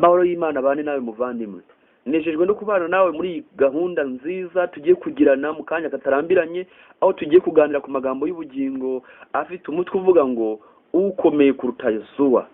Amahoro y'Imana abane nawe muvandimwe. Nejejwe no kubana nawe muri iyi gahunda nziza tugiye kugirana mu kanya katarambiranye, aho tugiye kuganira ku magambo y'ubugingo afite umutwe uvuga ngo ukomeye kuruta Yosuwa.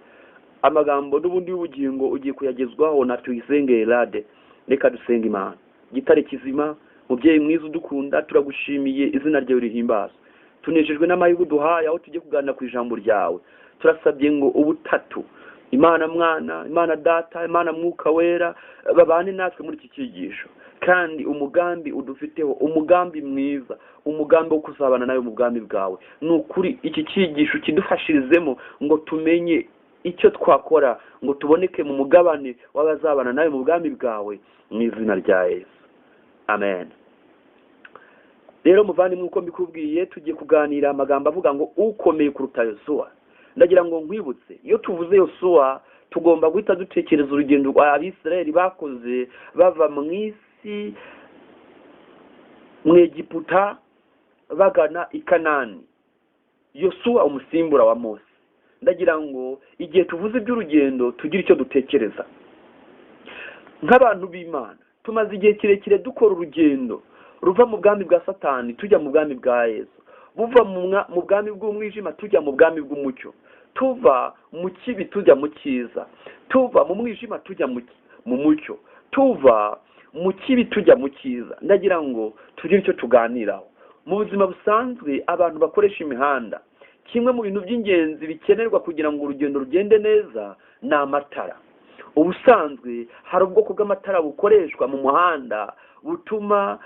Amagambo n'ubundi y'ubugingo ugiye kuyagezwaho na Tuyisenge Elade. Reka dusenge Imana. Gitare kizima, mubyeyi mwiza udukunda, turagushimiye, izina ryawe rihimbazwe. Tunejejwe n'amahirwe uduhaye aho tugiye kuganira ku ijambo ryawe. Turasabye ngo ubutatu, Imana Mwana, Imana Data, Imana Mwuka Wera, babane natwe muri iki cyigisho, kandi umugambi udufiteho, umugambi mwiza, umugambi wo kuzabana nawe mu bwami bwawe. Ni ukuri iki cyigisho kidufashirizemo ngo tumenye icyo twakora ngo tuboneke mu mugabane w'abazabana nawe mu bwami bwawe, mu izina rya Yesu, amen. Rero muvandimwe, uko mbikubwiye, tugiye kuganira amagambo avuga ngo ukomeye kuruta Yosuwa. Ndagira ngo nkwibutse, iyo tuvuze Yosuwa tugomba guhita dutekereza urugendo rwa Abisirayeli bakoze bava mu isi, mu Egiputa, bagana i Kanani. Yosuwa umusimbura wa Mose. Ndagira ngo igihe tuvuze iby'urugendo tugire icyo dutekereza. Nk'abantu b'Imana tumaze igihe kirekire dukora urugendo ruva mu bwami bwa Satani tujya mu bwami bwa Yesu, buva mu bwami bw'umwijima tujya mu bwami bw'umucyo, tuva mu kibi tujya mu cyiza, tuva mu mwijima tujya mu mucyo, tuva mu kibi tujya mu cyiza. Ndagira ngo tugire icyo tuganiraho. Mu buzima busanzwe abantu bakoresha imihanda, kimwe mu bintu by'ingenzi bikenerwa kugira ngo urugendo rugende neza ni amatara. Ubusanzwe hari ubwoko bw'amatara bukoreshwa mu muhanda butuma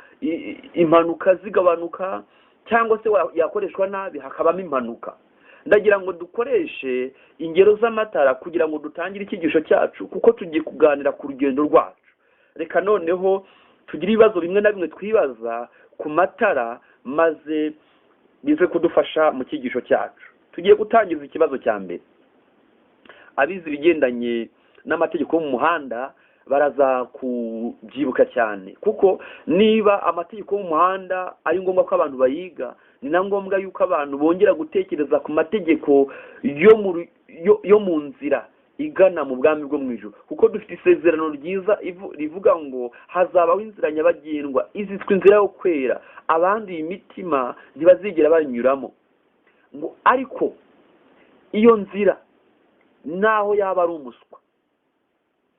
impanuka zigabanuka, cyangwa se yakoreshwa nabi hakabamo impanuka. Ndagira ngo dukoreshe ingero z'amatara kugira ngo dutangire icyigisho cyacu, kuko tugiye kuganira ku rugendo rwacu. Reka noneho tugire ibibazo bimwe na bimwe twibaza ku matara, maze bize kudufasha mu cyigisho cyacu. Tugiye gutangiza ikibazo cya mbere. Abize ibigendanye n'amategeko yo mu muhanda baraza kubyibuka cyane, kuko niba amategeko yo mu muhanda ari ngombwa ko abantu bayiga, ni na ngombwa yuko abantu bongera gutekereza ku mategeko yo mu nzira igana mu bwami bwo mu ijuru, kuko dufite isezerano ryiza rivuga ngo hazabaho inzira nyabagendwa izitwa inzira yo kwera, abanduye imitima ntibazigera banyuramo. Ngo ariko iyo nzira naho yaba ari umuswa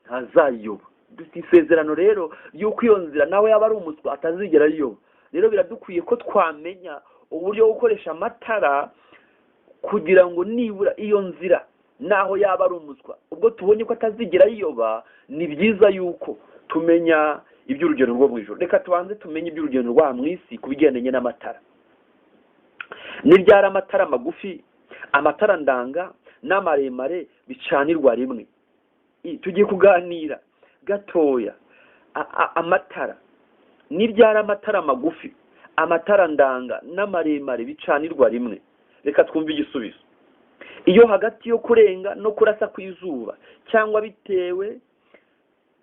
ntazayiyoba. Dufite isezerano rero y'uko iyo nzira nawe yaba ari umuswa atazigera ayiyoba. Rero biradukwiye ko twamenya uburyo bwo gukoresha amatara kugira ngo nibura iyo nzira naho yaba ari umuswa, ubwo tubonye ko atazigera ayiyoba, ni byiza yuko tumenya iby'urugendo rwo mu ijuru. Reka tubanze tumenye iby'urugendo rwa mu isi ku bigendanye n'amatara. Ni ryari amatara magufi, amatara ndanga n'amaremare bicanirwa rimwe? Tugiye kuganira gatoya amatara. Ni ryari amatara magufi, amatara ndanga n'amaremare bicanirwa rimwe? Reka twumve igisubizo. Iyo hagati yo kurenga no kurasa kw'izuba, cyangwa bitewe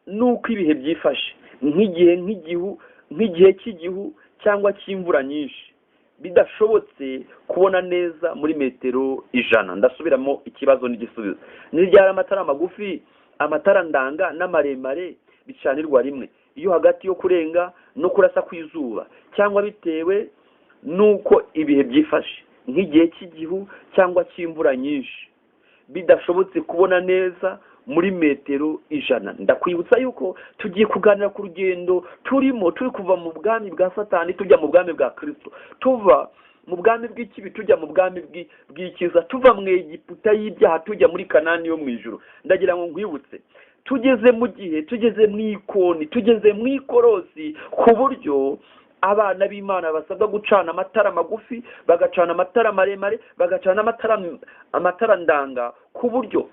n'uko ibihe byifashe, nk'igihe nk'igihu, nk'igihe cy'igihu cyangwa cy'imvura nyinshi, bidashobotse kubona neza muri metero 100. Ndasubiramo ikibazo n'igisubizo. Ni ryari amatara magufi, amatara ndanga n'amaremare bicanirwa rimwe? Iyo hagati yo kurenga no kurasa kw'izuba, cyangwa bitewe n'uko ibihe byifashe, nk'igihe cy'igihu cyangwa cy'imvura nyinshi, bidashobotse kubona neza muri metero 100. Ndakwibutsa yuko tugiye kuganira ku rugendo turimo, turi kuva mu bwami bwa Satani tujya mu bwami bwa Kristo, tuva mu bwami bw'ikibi tujya mu bwami bw'ikiza, tuva mu Egiputa y'ibyaha tujya muri Kanani yo mu ijuru. Ndagira ngo nkwibutse, tugeze mu gihe, tugeze mu ikoni, tugeze mu ikorosi, ku buryo abana b'Imana basabwa gucana amatara magufi, bagacana amatara maremare, bagacana amatara ndanga, ku buryo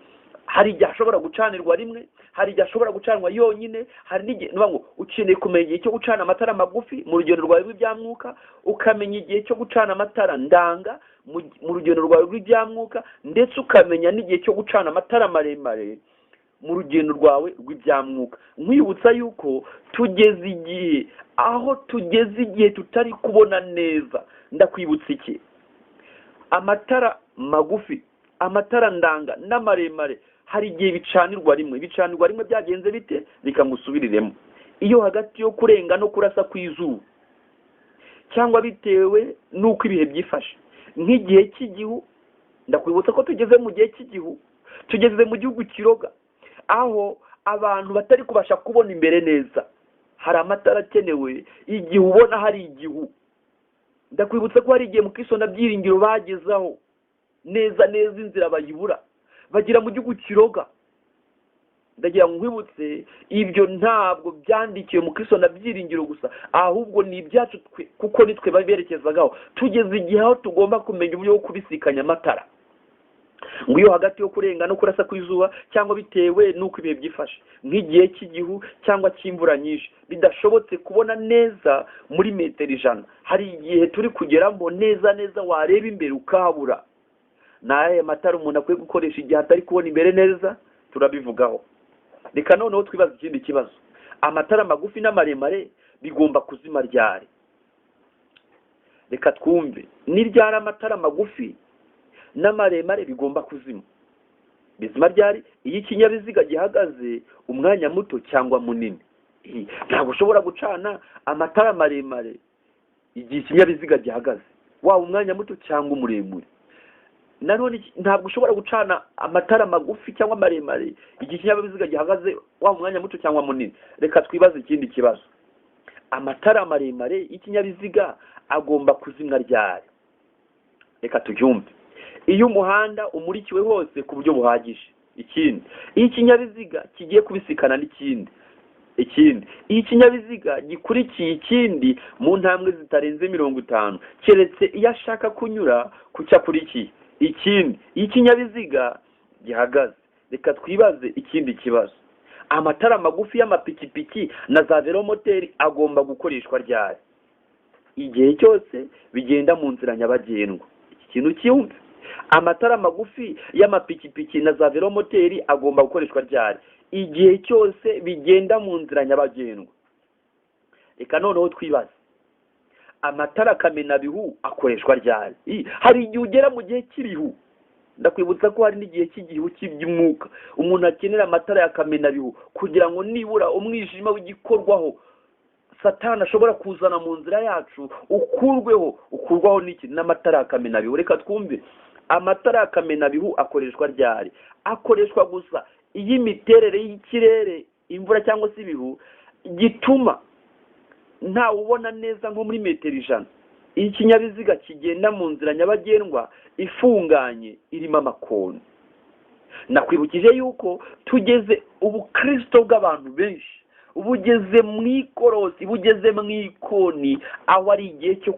hari igihe ashobora gucanirwa rimwe, hari igihe ashobora gucanwa yonyine, hari n'igihe ngo ukeneye kumenya igihe cyo gucana amatara magufi mu rugendo rwawe rw'ibyamwuka, ukamenya igihe cyo gucana amatara ndanga mu rugendo rwawe rw'ibyamwuka, ndetse ukamenya n'igihe cyo gucana amatara maremare mu rugendo rwawe rw'ibyamwuka. Nkwibutsa yuko tugeze igihe aho tugeze igihe tutari kubona neza. Ndakwibutsa iki? Amatara magufi, amatara ndanga n'amaremare Hari igihe bicanirwa rimwe. Bicanirwa rimwe byagenze bite? Reka ngusubiriremo. Iyo hagati yo kurenga no kurasa kw'izuba, cyangwa bitewe n'uko ibihe byifashe, nk'igihe cy'igihu. Ndakwibutsa ko tugeze mu gihe cy'igihu, tugeze mu gihugu kiroga, aho abantu batari kubasha kubona imbere neza. Hari amatara akenewe igihe ubona hari igihu. Ndakwibutsa ko hari igihe mu Kristo na Byiringiro bagezaho neza neza inzira bayibura, bagera mu gihugu kiroga. Ndagira ngo nkwibutse, ibyo ntabwo byandikiwe mu Kristo na Byiringiro gusa, ahubwo ni ibyacu twe, kuko nitwe baberekezagaho. Tugeze igihe aho tugomba kumenya uburyo bwo kubisikanya amatara. Ngo iyo hagati yo kurenga no kurasa kw'izuba, cyangwa bitewe n'uko ibihe byifashe, nk'igihe cy'igihu cyangwa cy'imvura nyinshi, bidashobotse kubona neza muri metero 100. Hari igihe turi kugeramo neza neza wareba imbere ukahabura. Ni ayahe matara umuntu akwiye gukoresha igihe atari kubona imbere neza? Turabivugaho. Reka noneho twibaze ikindi kibazo: amatara magufi n'amaremare bigomba kuzima ryari? Reka twumve ni ryari amatara magufi n'amaremare bigomba kuzima. Bizima ryari? Iyo ikinyabiziga gihagaze umwanya muto cyangwa munini. Ntabwo ushobora gucana amatara maremare igihe ikinyabiziga gihagaze, waba umwanya muto cyangwa umuremure. Nanone ntabwo ushobora gucana amatara magufi cyangwa maremare igihe ikinyabiziga gihagaze, waba umwanya muto cyangwa munini. Reka twibaze ikindi kibazo: amatara maremare y'ikinyabiziga agomba kuzimwa ryari? Reka tubyumve. Iyo umuhanda umurikiwe hose ku buryo buhagije. Ikindi, iyo ikinyabiziga kigiye kubisikana n'ikindi. Ikindi, iyo ikinyabiziga gikurikiye ikindi mu ntambwe zitarenze 50, keretse iyo ashaka kunyura ku cyo akurikiye. Ikindi, iyo ikinyabiziga gihagaze. Reka twibaze ikindi kibazo: amatara magufi y'amapikipiki na za velomoteri agomba gukoreshwa ryari? Igihe cyose bigenda mu nzira nyabagendwa. Iki kintu cyumve: amatara magufi y'amapikipiki na za velomoteri agomba gukoreshwa ryari? Igihe cyose bigenda mu nzira nyabagendwa. Reka noneho twibaze: amatara kamenabihu akoreshwa ryari? Hari igihe ugera mu gihe cy'ibihu. Ndakwibutsa ko hari n'igihe cy'igihu cy'iby'umwuka, umuntu akenera amatara ya kamenabihu kugira ngo nibura umwijima w'igikorwaho Satani ashobora kuzana mu nzira yacu ukurweho. Ukurwaho n'iki? N'amatara ya kamenabihu. Reka twumve: amatara ya kamenabihu akoreshwa ryari? Akoreshwa gusa iyo imiterere y'ikirere, imvura cyangwa se ibihu, gituma ntawe ubona neza nko muri metero 100. Iyo ikinyabiziga kigenda mu nzira nyabagendwa ifunganye irimo amakoni. Nakwibukije yuko tugeze ubukristo bw'abantu benshi bugeze mu ikorosi, bugeze mu ikoni, aho ari igihe cyo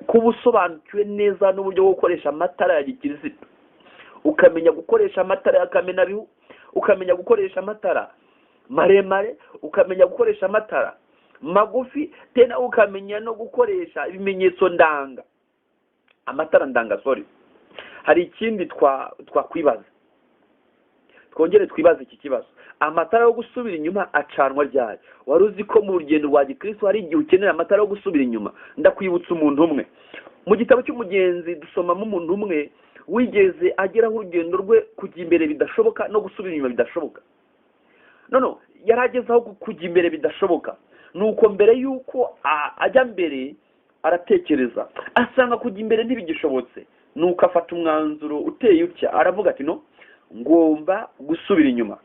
kuba usobanukiwe neza n'uburyo bwo gukoresha amatara ya gikirisitu, ukamenya gukoresha amatara ya kamenabihu, ukamenya gukoresha amatara maremare, ukamenya gukoresha amatara magufi, tena ukamenya no gukoresha ibimenyetso ndanga, amatara ndanga, sorry. Hari ikindi twakwibaza, twongere twibaze iki kibazo: amatara yo gusubira inyuma acanwa ryari? Wari uzi ko mu rugendo rwa gikristo hari igihe ukenera amatara yo gusubira inyuma? Ndakwibutsa umuntu umwe mu gitabo cy'Umugenzi. Dusomamo umuntu umwe wigeze ageraho urugendo rwe kujya imbere bidashoboka no gusubira inyuma bidashoboka. No yari ageze aho kujya imbere bidashoboka. Nuko mbere y'uko ajya mbere aratekereza, asanga kujya imbere ntibigishobotse. Nuko afata umwanzuro uteye utya, aravuga ati: "No, ngomba gusubira inyuma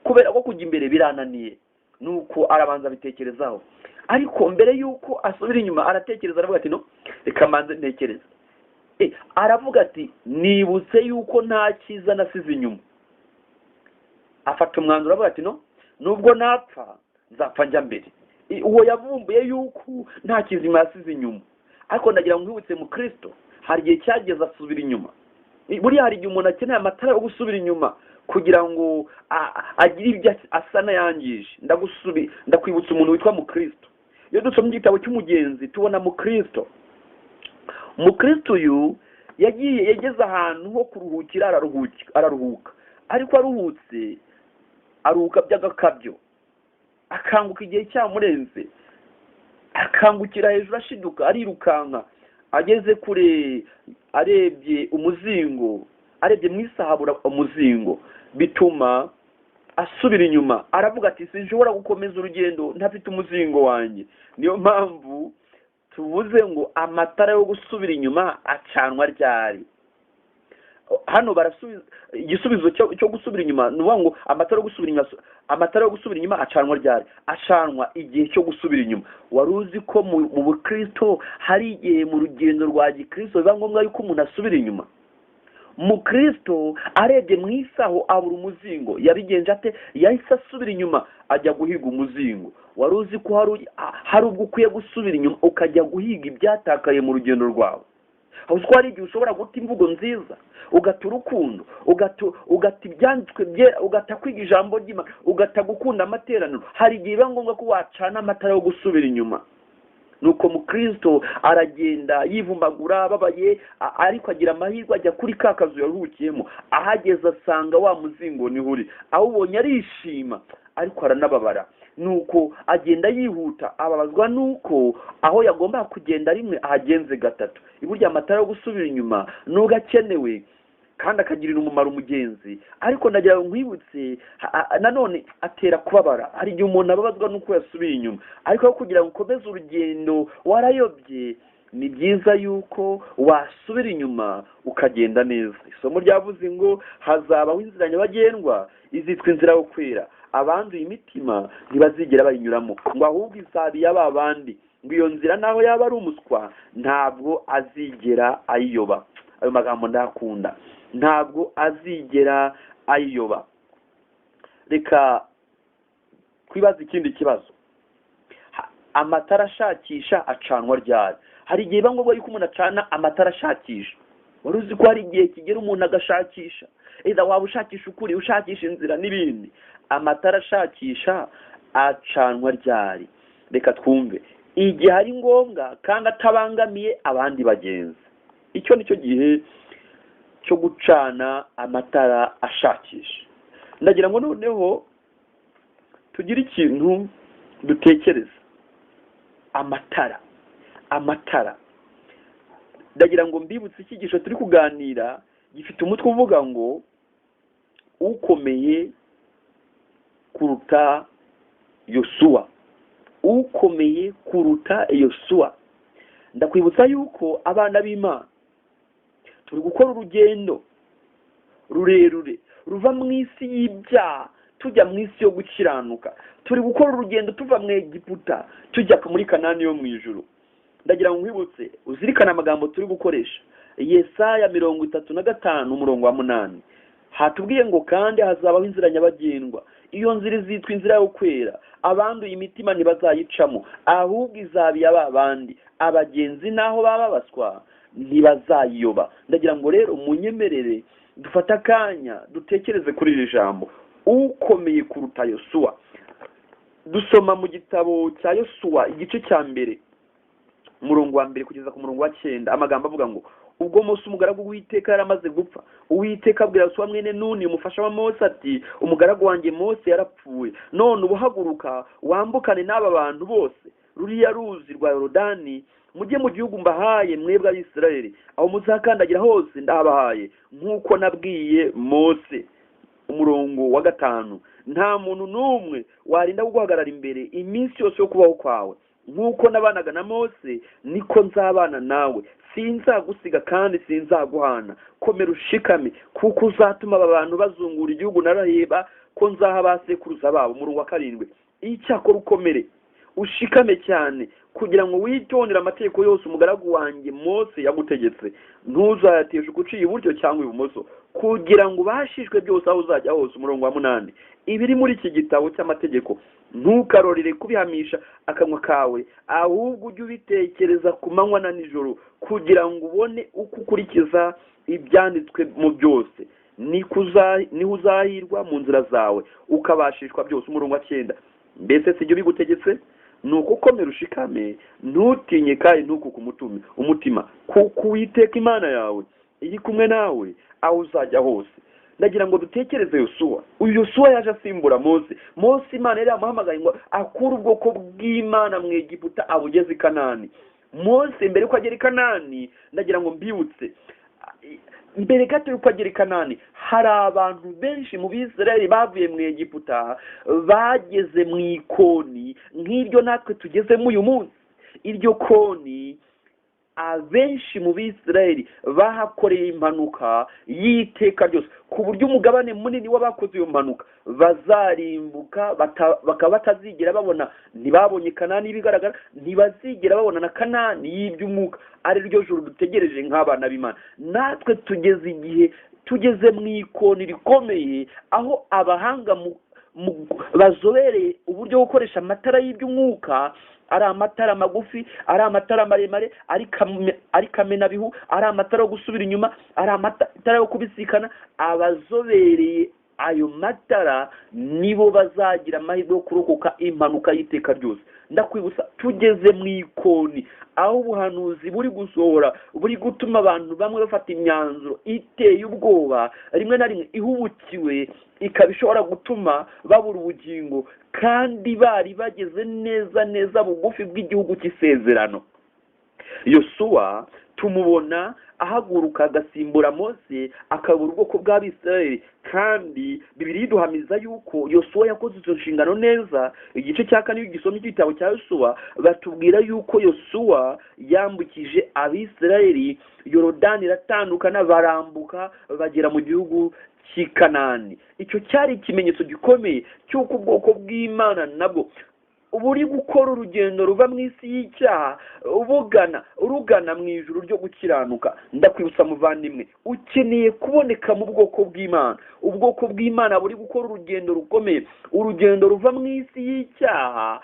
kubera ko kujya imbere birananiye." Nuko arabanza abitekerezaho, ariko mbere y'uko asubira inyuma aratekereza, aravuga ati: "No, reka mbanze ntekereze." Aravuga ati: "Nibutse yuko nta cyiza nasize inyuma." Afata umwanzuro, aravuga ati: "No, nubwo napfa nzapfa njya mbere." Uwo yavumbuye yuko nta kizima yasize inyuma. Ariko ndagira ngo nkwibutse mu Kristo, hari igihe cyageze asubira inyuma. Buriya hari igihe umuntu akeneye amatara yo gusubira inyuma kugira ngo agire ibyo asa n'ayangije. Ndakwibutsa umuntu witwa Mukristo. Iyo dusomye igitabo cy'Umugenzi tubona Mukristo. Mukristo uyu yagiye yageze ahantu ho kuruhukira, araruhuka, ariko aruhutse aruhuka by'agakabyo, akanguka igihe cyamurenze, akangukira hejuru ashiduka, arirukanka. Ageze kure arebye umuzingo, arebye mu isaha abura umuzingo. Bituma asubira inyuma, aravuga ati sinshobora gukomeza urugendo ntafite umuzingo wanjye. Niyo mpamvu tuvuze ngo amatara yo gusubira inyuma acanwa ryari. Hano barasubiza igisubizo cyo gusubira inyuma, ni ukuvuga ngo amatara yo gusubira inyuma acanwa ryari? Acanwa igihe cyo gusubira inyuma. Wari uzi ko mu bukristo hari igihe mu rugendo rwa gikristo biba ngombwa yuko umuntu asubira inyuma? Mukristo arebye mu isaho abura umuzingo, yabigenje ate? Yahise asubira inyuma ajya guhiga umuzingo. Wari uzi ko hari ubwo ukwiye gusubira inyuma ukajya guhiga ibyatakaye mu rugendo rwawe? Uzi ko hari igihe ushobora guta imvugo nziza, ugata urukundo, ugata ibyanditswe byera, ugata kwiga ijambo ry'Imana, ugata gukunda amateraniro. Hari igihe biba ngombwa ko wacana amatara yo gusubira inyuma. Nuko mukristo aragenda yivumbagura ababaye, ariko agira amahirwe ajya kuri ka kazu yaruhukiyemo. Ahageze asanga wa muzingo niho uri, awubonye arishima ariko aranababara. Nuko agenda yihuta, ababazwa nuko aho yagomba kugenda rimwe ahagenze gatatu. Iburyo amatara yo gusubira inyuma nubwo akenewe kandi akagirira umumaro umugenzi, ariko ndagira ngo nkwibutse nanone atera kubabara. Hari igihe umuntu ababazwa nuko yasubiye inyuma, ariko kugira ngo ukomeze urugendo warayobye, ni byiza yuko wasubira inyuma ukagenda neza. Isomo ryavuze ngo hazabaho inzira nyabagendwa izitwa inzira yo kwera, abanduye imitima ntibazigera bayinyuramo, ngo ahubwo izaba iya ba bandi, ngo iyo nzira naho yaba ari umuswa ntabwo azigera ayiyoba. Ayo magambo ndakunda, ntabwo azigera ayiyoba. Reka twibaze ikindi kibazo, amatara ashakisha acanwa ryari? Hari igihe biba ngombwa yuko umuntu acana amatara ashakisha. Wari uzi ko hari igihe kigera umuntu agashakisha, eda waba ushakisha ukuri, ushakisha inzira n'ibindi. Amatara ashakisha acanwa ryari? Reka twumve. Igihe ari ngombwa kandi atabangamiye abandi bagenzi. Icyo nicyo gihe cyo gucana amatara ashakisha. Ndagira ngo noneho tugire ikintu dutekereza. Amatara ndagira ngo mbibutse icyigisho turi kuganira gifite umutwe uvuga ngo ukomeye kuruta Yosuwa. Ukomeye kuruta Yosuwa. Ndakwibutsa yuko abana b'Imana turi gukora urugendo rurerure ruva mu isi y'ibyaha tujya mu isi yo gukiranuka. Turi gukora urugendo tuva mu Egiputa tujya muri Kanani yo mu ijuru. Ndagira ngo nkwibutse uzirikane amagambo turi gukoresha. Yesaya 35 umurongo wa 8 hatubwiye ngo kandi hazabaho inzira nyabagendwa, iyo nzira izitwa inzira yo kwera, abanduye imitima ntibazayicamo, ahubwo izaba iya ba bandi, abagenzi naho baba baswa ntibazayiyoba. Ndagira ngo rero munyemerere dufate akanya dutekereze kuri iri jambo ukomeye kuruta Yosuwa. Dusoma mu gitabo cya Yosuwa igice cya mbere umurongo wa 1 kugeza ku murongo wa 9, amagambo avuga ngo ubwo Mose umugaragu w'Uwiteka yaramaze gupfa, Uwiteka abwira Yosuwa mwene Nuni umufasha wa Mose ati umugaragu wanjye Mose yarapfuye, none ubuhaguruka wambukane n'aba bantu bose ruriya ruzi rwa Yorodani, mujye mu gihugu mbahaye mwebwe Abisirayeli, aho muzakandagira hose ndahabahaye nk'uko nabwiye Mose. Umurongo wa 5, nta muntu n'umwe warinda guhagarara imbere iminsi yose yo kubaho kwawe, nk'uko nabanaga na Mose niko nzabana nawe, sinzagusiga kandi sinzaguhana. Komera ushikame, kuko uzatuma aba bantu bazungura igihugu naraheba ko nzaha abasekuruza babo. Umurongo wa 7, icyakora ukomere ushikame cyane, kugira ngo witondere amategeko yose umugaragu wanjye Mose yagutegetse, ntuzayateshe uciye iburyo cyangwa ibumoso, kugira ngo ubashishwe byose aho uzajya hose. Umurongo wa 8, ibiri muri iki gitabo cy'amategeko ntukarorere kubihamisha akanwa kawe, ahubwo ujye ubitekereza ku manywa na nijoro, kugira ngo ubone uko ukurikiza ibyanditswe mu byose, niho uzahirwa mu nzira zawe ukabashishwa byose. Umurongo wa 9, mbese sijye ubigutegetse? Nuko ukomera ushikame, ntutinye kandi ntukuke umutima, kuko Uwiteka Imana yawe iri kumwe nawe aho uzajya hose. Ndagira ngo dutekereze Yosuwa. Uyu Yosuwa yaje asimbura Mose. Mose Imana yari yamuhamagaye ngo akure ubwoko bw'Imana mu Egiputa abugeze i Kanani. Mose mbere yuko agera i Kanani, ndagira ngo mbibutse, Mbere gato y'uko agera i Kanani, hari abantu benshi mu Bisirayeli bavuye mu Egiputa bageze mu ikoni nk'iryo natwe tugezemo uyu munsi. Iryo koni abenshi mu Bisirayeli bahakoreye impanuka y'iteka ryose, ku buryo umugabane munini w'abakoze iyo mpanuka bazarimbuka, bakaba batazigera babona, ntibabonye Kanani y'ibigaragara, ntibazigera babona na Kanani y'iby'umwuka, ari ryo juru dutegereje nk'abana b'Imana. Natwe tugeze igihe tugeze mu ikoni rikomeye, aho abahanga bazobereye uburyo bwo gukoresha amatara y'iby'umwuka, ari amatara magufi, ari amatara maremare, ari kamenabihu, ari amatara yo gusubira inyuma, ari amatara yo kubisikana, abazobereye ayo matara nibo bazagira amahirwe yo kurokoka impanuka y'iteka ryose. Ndakwibutsa, tugeze mu ikoni aho ubuhanuzi buri gusohora, buri gutuma abantu bamwe bafata imyanzuro iteye ubwoba, rimwe na rimwe ihubukiwe, ikaba ishobora gutuma babura ubugingo, kandi bari bageze neza neza bugufi bw'igihugu cy'isezerano. Yosuwa tumubona ahaguruka agasimbura Mose, akabura ubwoko bw'Abisirayeli, kandi Bibiliya iduhamiza yuko Yosuwa yakoze izo nshingano neza. Igice cya 4 iyo gisomye cy'igitabo cya Yosuwa, batubwira yuko Yosuwa yambukije Abisirayeli Yorodani iratandukana, barambuka bagera mu gihugu cy'i Kanani. Icyo cyari ikimenyetso gikomeye cy'uko ubwoko bw'Imana nabwo buri gukora urugendo ruva mu isi y'icyaha rugana mu ijuru ryo gukiranuka. Ndakwibutsa muvandimwe, ukeneye kuboneka mu bwoko bw'Imana. Ubwoko bw'Imana buri gukora urugendo rukomeye, urugendo ruva mu isi y'icyaha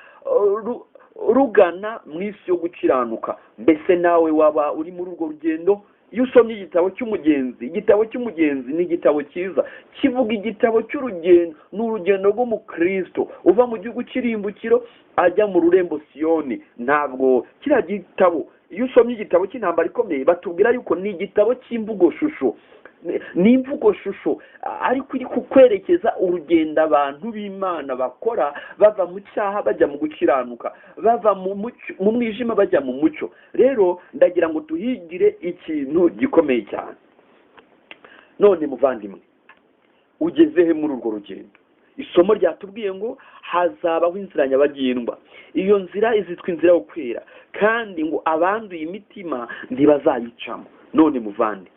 rugana mu isi yo gukiranuka. Mbese nawe waba uri muri urwo rugendo? Iyo usomye igitabo cy'umugenzi, igitabo cy'umugenzi ni igitabo cyiza kivuga igitabo cy'urugendo, ni urugendo rw'umukristo uva mu gihugu cy'irimbukiro ajya mu rurembo Siyoni. Ntabwo kiriya gitabo, iyo usomye igitabo cy'intambara ikomeye, batubwira yuko ni igitabo cy'imvugoshusho, ni imvugoshusho ariko iri kukwerekeza urugendo abantu b'Imana bakora bava mu cyaha bajya mu gukiranuka, bava mu mwijima bajya mu mucyo. Rero ndagira ngo tuhigire ikintu gikomeye cyane. None muvandimwe, ugeze he muri urwo rugendo? Isomo ryatubwiye ngo hazabaho inzira nyabagendwa, iyo nzira izitwa inzira yo kwera, kandi ngo abanduye imitima ntibazayicamo. None muvandi,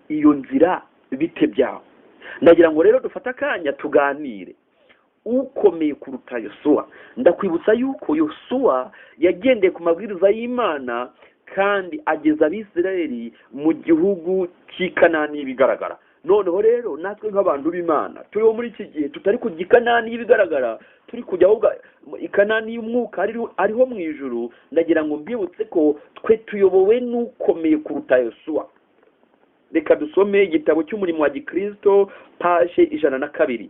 iyo nzira bite byaho? Ndagira ngo rero dufate akanya tuganire ukomeye kuruta Yosuwa. Ndakwibutsa yuko Yosuwa yagendeye ku mabwiriza y'Imana kandi ageza Abisirayeli mu gihugu cy'i Kanani y'ibigaragara. Noneho rero natwe nk'abantu b'Imana turiho muri iki gihe, tutari kujya i Kanani y'ibigaragara, turi kujya ahubwo i Kanani y'umwuka ariho mu ijuru. Ndagira ngo mbibutse ko twe tuyobowe n'ukomeye kuruta Yosuwa. Reka dusome igitabo cy'umurimo wa Gikristo, paje 102.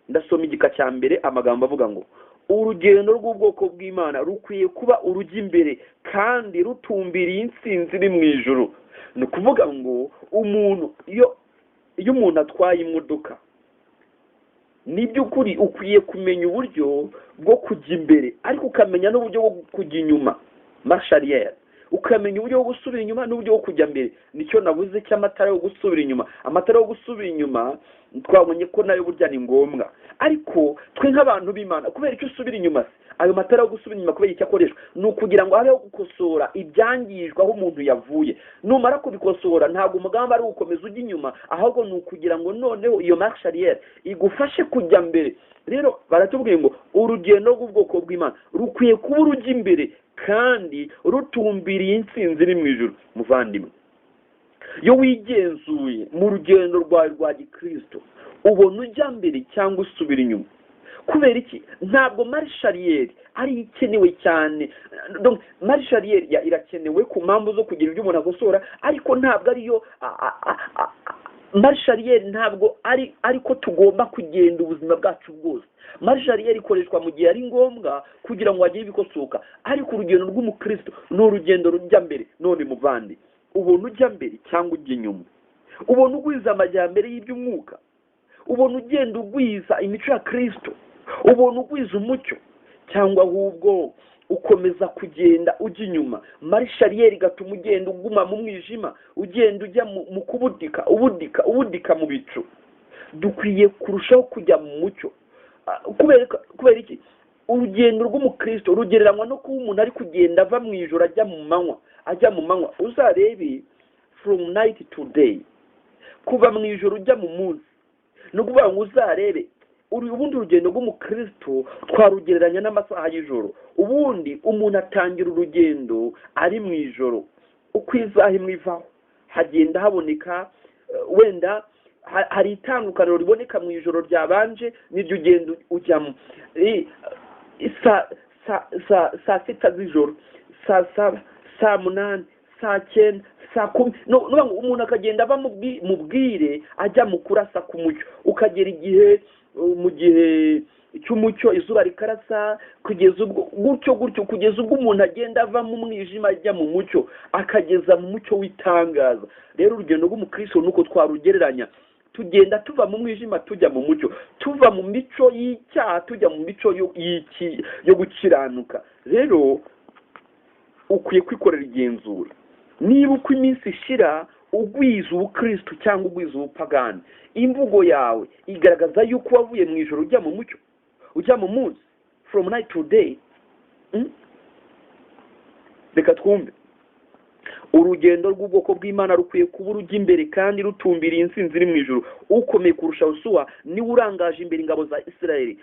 Ndasoma igika cya mbere, amagambo avuga ngo urugendo rw'ubwoko bw'Imana rukwiye kuba urujya imbere kandi rutumbiriye intsinzi iri mu ijuru. Ni ukuvuga ngo umuntu iyo umuntu atwaye imodoka, ni by'ukuri ukwiye kumenya uburyo bwo kujya imbere, ariko ukamenya n'uburyo bwo kujya inyuma, marche arrière, ukamenya uburyo bwo gusubira inyuma n'uburyo bwo kujya mbere. Nicyo nabuze cy'amatara yo gusubira inyuma. Amatara yo gusubira inyuma twabonye ko nayo burya ni ngombwa, ariko twe nk'abantu b'Imana, kubera icyo usubira inyuma se, ayo matara yo gusubira inyuma kubera icyo akoreshwa ni ukugira ngo habeho gukosora ibyangijwe aho umuntu yavuye. Numara kubikosora, ntabwo umugambi ari ugukomeza ujya inyuma, ahubwo ni ukugira ngo noneho iyo marche arrière igufashe kujya mbere. Rero baratubwiye ngo urugendo rw'ubwoko bw'Imana rukwiye kuba urujya imbere kandi rutumbiriye intsinzi iri mu ijuru. Muvandimwe, iyo wigenzuye mu rugendo rwawe rwa Gikristo, ubona ujya mbere cyangwa usubira inyuma? Kubera iki? Ntabwo marche arrière ari ikenewe cyane. Marche arrière irakenewe ku mpamvu zo kugira ibyo umuntu akosora, ariko ntabwo ariyo marche arrière, ntabwo ari ariko tugomba kugenda ubuzima bwacu bwose. Marche arrière ikoreshwa mu gihe ari ngombwa kugira ngo hagire ibikosoka, ariko urugendo rw'umukristo ni urugendo rujya mbere. None muvandi, ubona ujya mbere cyangwa ujya inyuma? Ubona ugwiza amajyambere y'iby'umwuka? Ubona ugenda ugwiza imico ya Kristo? Ubona ugwiza umucyo, cyangwa ahubwo Ukomeza kugenda ujya inyuma. Marche arrière igatuma ugenda uguma mu mwijima, ugenda ujya mu kubudika, ubudika, ubudika mu bicu. Dukwiye kurushaho kujya mu mucyo. Kubera iki? Urugendo rw'umukristo rugereranywa no kuba umuntu ari kugenda ava mu ijoro ajya mu manywa, ajya mu manywa. Uzarebe from night to day, kuva mu ijoro ujya mu munsi. Ni ukuvuga ngo uzarebe ubundi urugendo rw'umukristo twarugereranya n'amasaha y'ijoro. Ubundi umuntu atangira urugendo ari mu ijoro. Uko isaha imwe ivaho hagenda haboneka, wenda hari itandukaniro riboneka mu ijoro ryabanje n'iryo ugenda ujyamo. Saa 6 z'ijoro, saa 7, saa 8, saa 9, saa 10, no umuntu akagenda ava mu bwire ajya mu kurasa k'umucyo, ukagera igihe mu gihe cy'umucyo izuba rikarasa, kugeza ubwo gutyo gutyo, kugeza ubwo umuntu agenda ava mu mwijima ajya mu mucyo, akageza mu mucyo w'itangaza. Rero urugendo rw'umukristo nuko twarugereranya, tugenda tuva mu mwijima tujya mu mucyo, tuva mu mico y'icyaha tujya mu mico yo gukiranuka. Rero ukwiye kwikorera igenzura niba uko iminsi ishira ugwiza ubukristo cyangwa ugwiza ubupagani. Imvugo yawe igaragaza yuko wavuye mu ijoro ujya mu mucyo, ujya mu munsi, from night to day. Reka twumve. Urugendo rw'ubwoko bw'Imana rukwiye kuba urujya imbere kandi rutumbiriye intsinzi iri mu ijuru. Ukomeye kurusha Yosuwa niwe urangaje imbere ingabo za Isirayeli.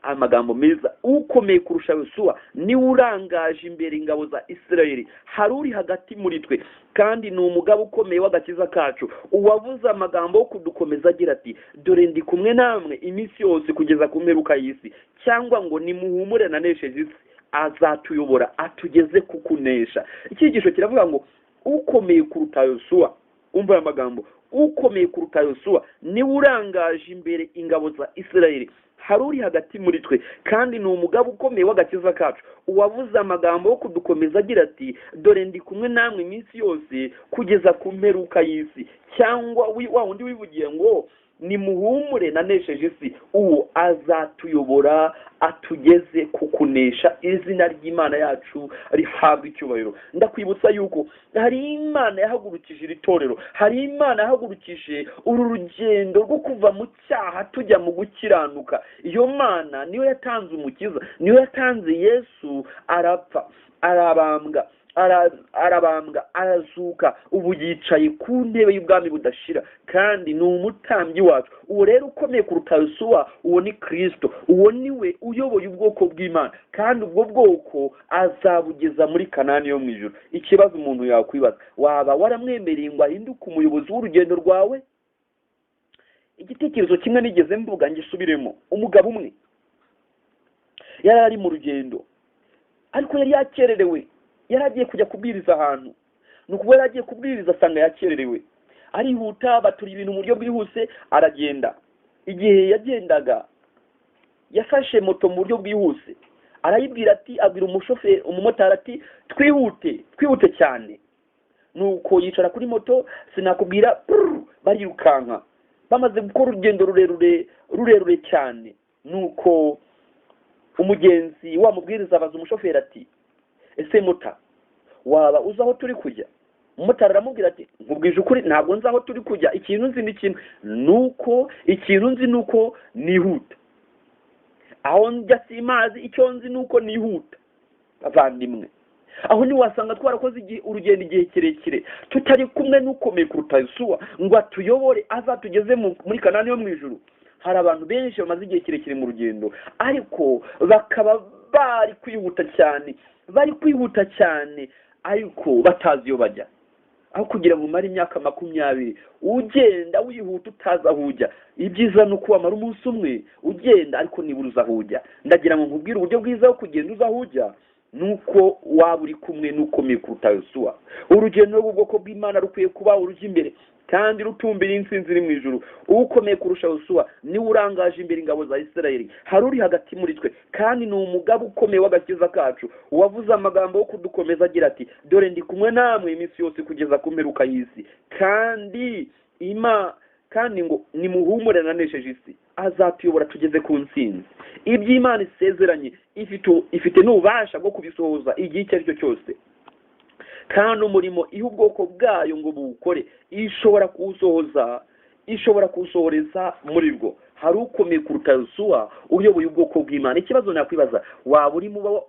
Amagambo meza. Ukomeye kurusha Yosuwa niwe urangaje imbere ingabo za Isirayeli. Hari uri hagati muri twe, kandi ni umugabo ukomeye w'agakiza kacu, uwavuze amagambo yo kudukomeza agira ati: "Dore ndi kumwe namwe iminsi yose kugeza ku mperuka y'isi," cyangwa ngo: "Nimuhumure, nanesheje isi." Azatuyobora atugeze ku kunesha. Icyigisho kiravuga ngo ukomeye kuruta Yosuwa, umva aya magambo, ukomeye kuruta Yosuwa niwe urangaje imbere ingabo za Isirayeli. Hari uri hagati muri twe, kandi ni umugabo ukomeye w'agakiza kacu, uwavuze amagambo yo kudukomeza agira ati: "Dore ndi kumwe namwe iminsi yose kugeza ku mperuka y'isi," cyangwa wa wundi wivugiye ngo: "Nimuhumure, nanesheje isi." Uwo azatuyobora atugeze ku kunesha. Izina ry'Imana yacu rihabwa icyubahiro. Ndakwibutsa yuko hari Imana yahagurukije iri torero, hari Imana yahagurukije uru rugendo rwo kuva mu cyaha tujya mu gukiranuka. Iyo Mana niyo yatanze Umukiza, niyo yatanze Yesu, arapfa, arabambwa, arabambwa, arazuka, ubu yicaye ku ntebe y'ubwami budashira, kandi ni umutambyi wacu. Uwo rero ukomeye kuruta Yosuwa, uwo ni Kirisito, uwo ni we uyoboye ubwoko bw'Imana, kandi ubwo bwoko azabugeza muri Kanani yo mu ijuru. Ikibazo umuntu yakwibaza: waba waramwemereye ngo ahinduke umuyobozi w'urugendo rwawe? Igitekerezo kimwe nigeze mvuga ngisubiremo. Umugabo umwe yari ari mu rugendo, ariko yari yakererewe. Yari agiye kujya kubwiriza ahantu, ni ukuvuga yari agiye kubwiriza asanga yakererewe. Arihuta, batura ibintu mu buryo bwihuse, aragenda. Igihe yagendaga yafashe moto mu buryo bwihuse, arayibwira ati, abwira umushoferi, umumotari ati: "Twihute, twihute cyane." Nuko yicara kuri moto, sinakubwira, barirukanka. Bamaze gukora urugendo rurerure, rurerure cyane, nuko umugenzi wa mubwiriza abaza umushoferi ati: "Ese muta, waba uzi aho turi kujya?" Umumotari aramubwira ati: "Nkubwije ukuri, ntabwo nzi aho turi kujya. Ikintu nzi ni kimwe, nuko ikintu nzi ni uko nihuta. Aho njya simazi, icyo nzi ni uko nihuta." Bavandimwe, aho ntiwasanga twarakoze urugendo igihe kirekire tutari kumwe n'ukomeye kuruta Yosuwa ngo atuyobore azatugeze muri Kanani yo mu ijuru? Hari abantu benshi bamaze igihe kirekire mu rugendo, ariko bakaba bari kwihuta cyane, bari kwihuta cyane, ariko batazi iyo bajya. Aho kugira ngo umare imyaka 20 ugenda wihuta utazi aho ujya, ibyiza ni uko wamara umunsi umwe ugenda ariko nibura uzi aho ujya. Ndagira ngo nkubwire uburyo bwiza bwo kugenda uzi aho ujya, nuko waba uri kumwe n'ukomeye kuruta Yosuwa. Urugendo rw'ubwoko bw'Imana rukwiye kuba urujya imbere kandi rutumbira intsinzi iri mu ijuru. Ukomeye kurusha Yosuwa niwe urangaje imbere ingabo za Isirayeli. Hari uri hagati muri twe, kandi ni umugabo ukomeye w'agakiza kacu, uwavuze amagambo yo kudukomeza agira ati: "Dore ndi kumwe namwe iminsi yose kugeza ku mperuka y'isi." Kandi Kandi ngo nimuhumure, nanesheje isi. Azatuyobora tugeze ku ntsinzi. Iby'Imana isezeranye ifite n'ububasha bwo kubisohoza igihe icyo ari cyo cyose. Kandi umurimo iha ubwoko bwayo ngo buwukore, ishobora kuwusohoza, ishobora kuwusohoreza muri bwo. Hari ukomeye kuruta Yosuwa uyoboye ubwoko bw'Imana. Ikibazo nakwibaza, waba uri mu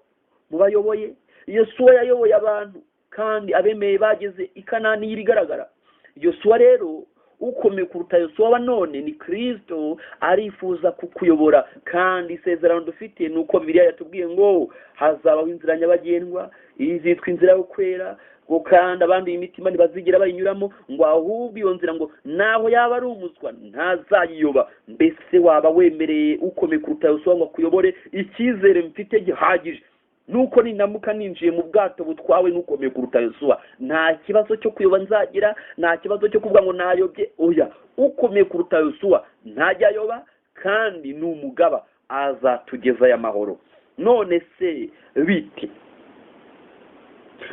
bayoboye? Yosuwa yayoboye abantu kandi abemeye bageze i Kanani y'ibigaragara. Yosuwa rero, ukomeye kuruta Yosuwa wa none ni Kristo, arifuza kukuyobora. Kandi isezerano dufite ni uko Bibiliya yatubwiye ngo hazabaho inzira nyabagendwa izitwa inzira yo kwera, ngo kandi abanduye imitima ntibazigera bayinyuramo, ngo ahubwo iyo nzira ngo naho yaba ari umuswa ntazayiyoba. Mbese waba wemereye ukomeye kuruta Yosuwa ngo akuyobore? Icyizere mfite gihagije nuko ninamuka ninjiye mu bwato butwawe n'ukomeye kuruta Yosuwa, nta kibazo cyo kuyoba nzagira, nta kibazo cyo kuvuga ngo nayobye. Oya, ukomeye kuruta Yosuwa ntajya ayoba, kandi ni umugaba, azatugezayo amahoro. None se bite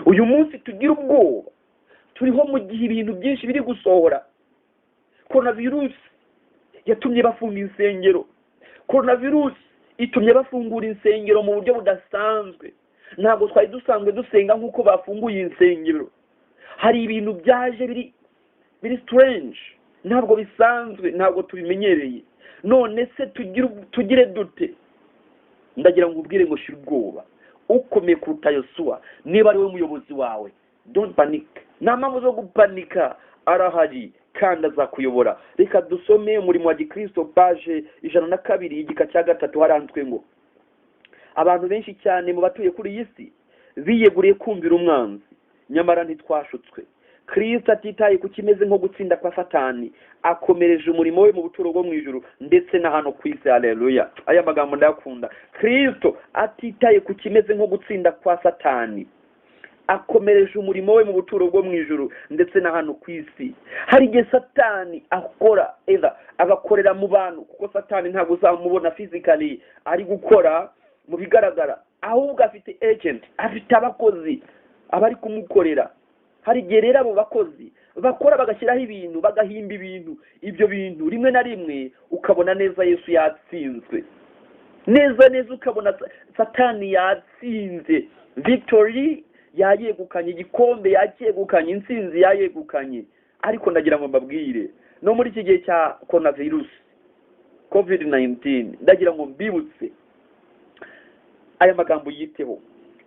uyu munsi? Tugira ubwoba, turiho mu gihe ibintu byinshi biri gusohora. Coronavirus yatumye bafunga insengero, coronavirus itumye bafungura insengero mu buryo budasanzwe. Ntabwo twari dusanzwe dusenga nk'uko bafunguye insengero. Hari ibintu byaje biri strange, ntabwo bisanzwe, ntabwo tubimenyereye. None se tugire dute? Ndagira ngo ubwire ngo shira ubwoba, ukomeye kuruta Yosuwa niba ari we muyobozi wawe, don't panic. Nta mpamvu zo gupanika, arahari kandi azakuyobora. Reka dusome Umurimo wa Gikristo, page 102, igika cya 3. Haranditswe ngo abantu benshi cyane mu batuye kuri iyi si biyeguriye kumvira umwanzi, nyamara ntitwashutswe. Kristo atitaye ku kimeze nko gutsinda kwa Satani, akomereje umurimo we mu buturo bwo mu ijuru ndetse na hano ku isi. Haleluya! Aya magambo ndayakunda. Kristo atitaye ku kimeze nko gutsinda kwa Satani, akomereje umurimo we mu buturo bwo mu ijuru ndetse na hano ku isi. Hari igihe Satani akora eza agakorera mu bantu, kuko Satani ntabwo uzamubona physically ari gukora mu bigaragara, ahubwo afite agent, afite abakozi abari kumukorera. Hari igihe rero abo bakozi bakora bagashyiraho ibintu, bagahimba ibintu, ibyo bintu rimwe na rimwe ukabona neza Yesu yatsinzwe, neza neza ukabona Satani yatsinze, victory yayegukanye, igikombe yacyegukanye, intsinzi yayegukanye. Ariko ndagira ngo mbabwire, no muri iki gihe cya coronavirus, COVID-19, ndagira ngo mbibutse aya magambo yiteho: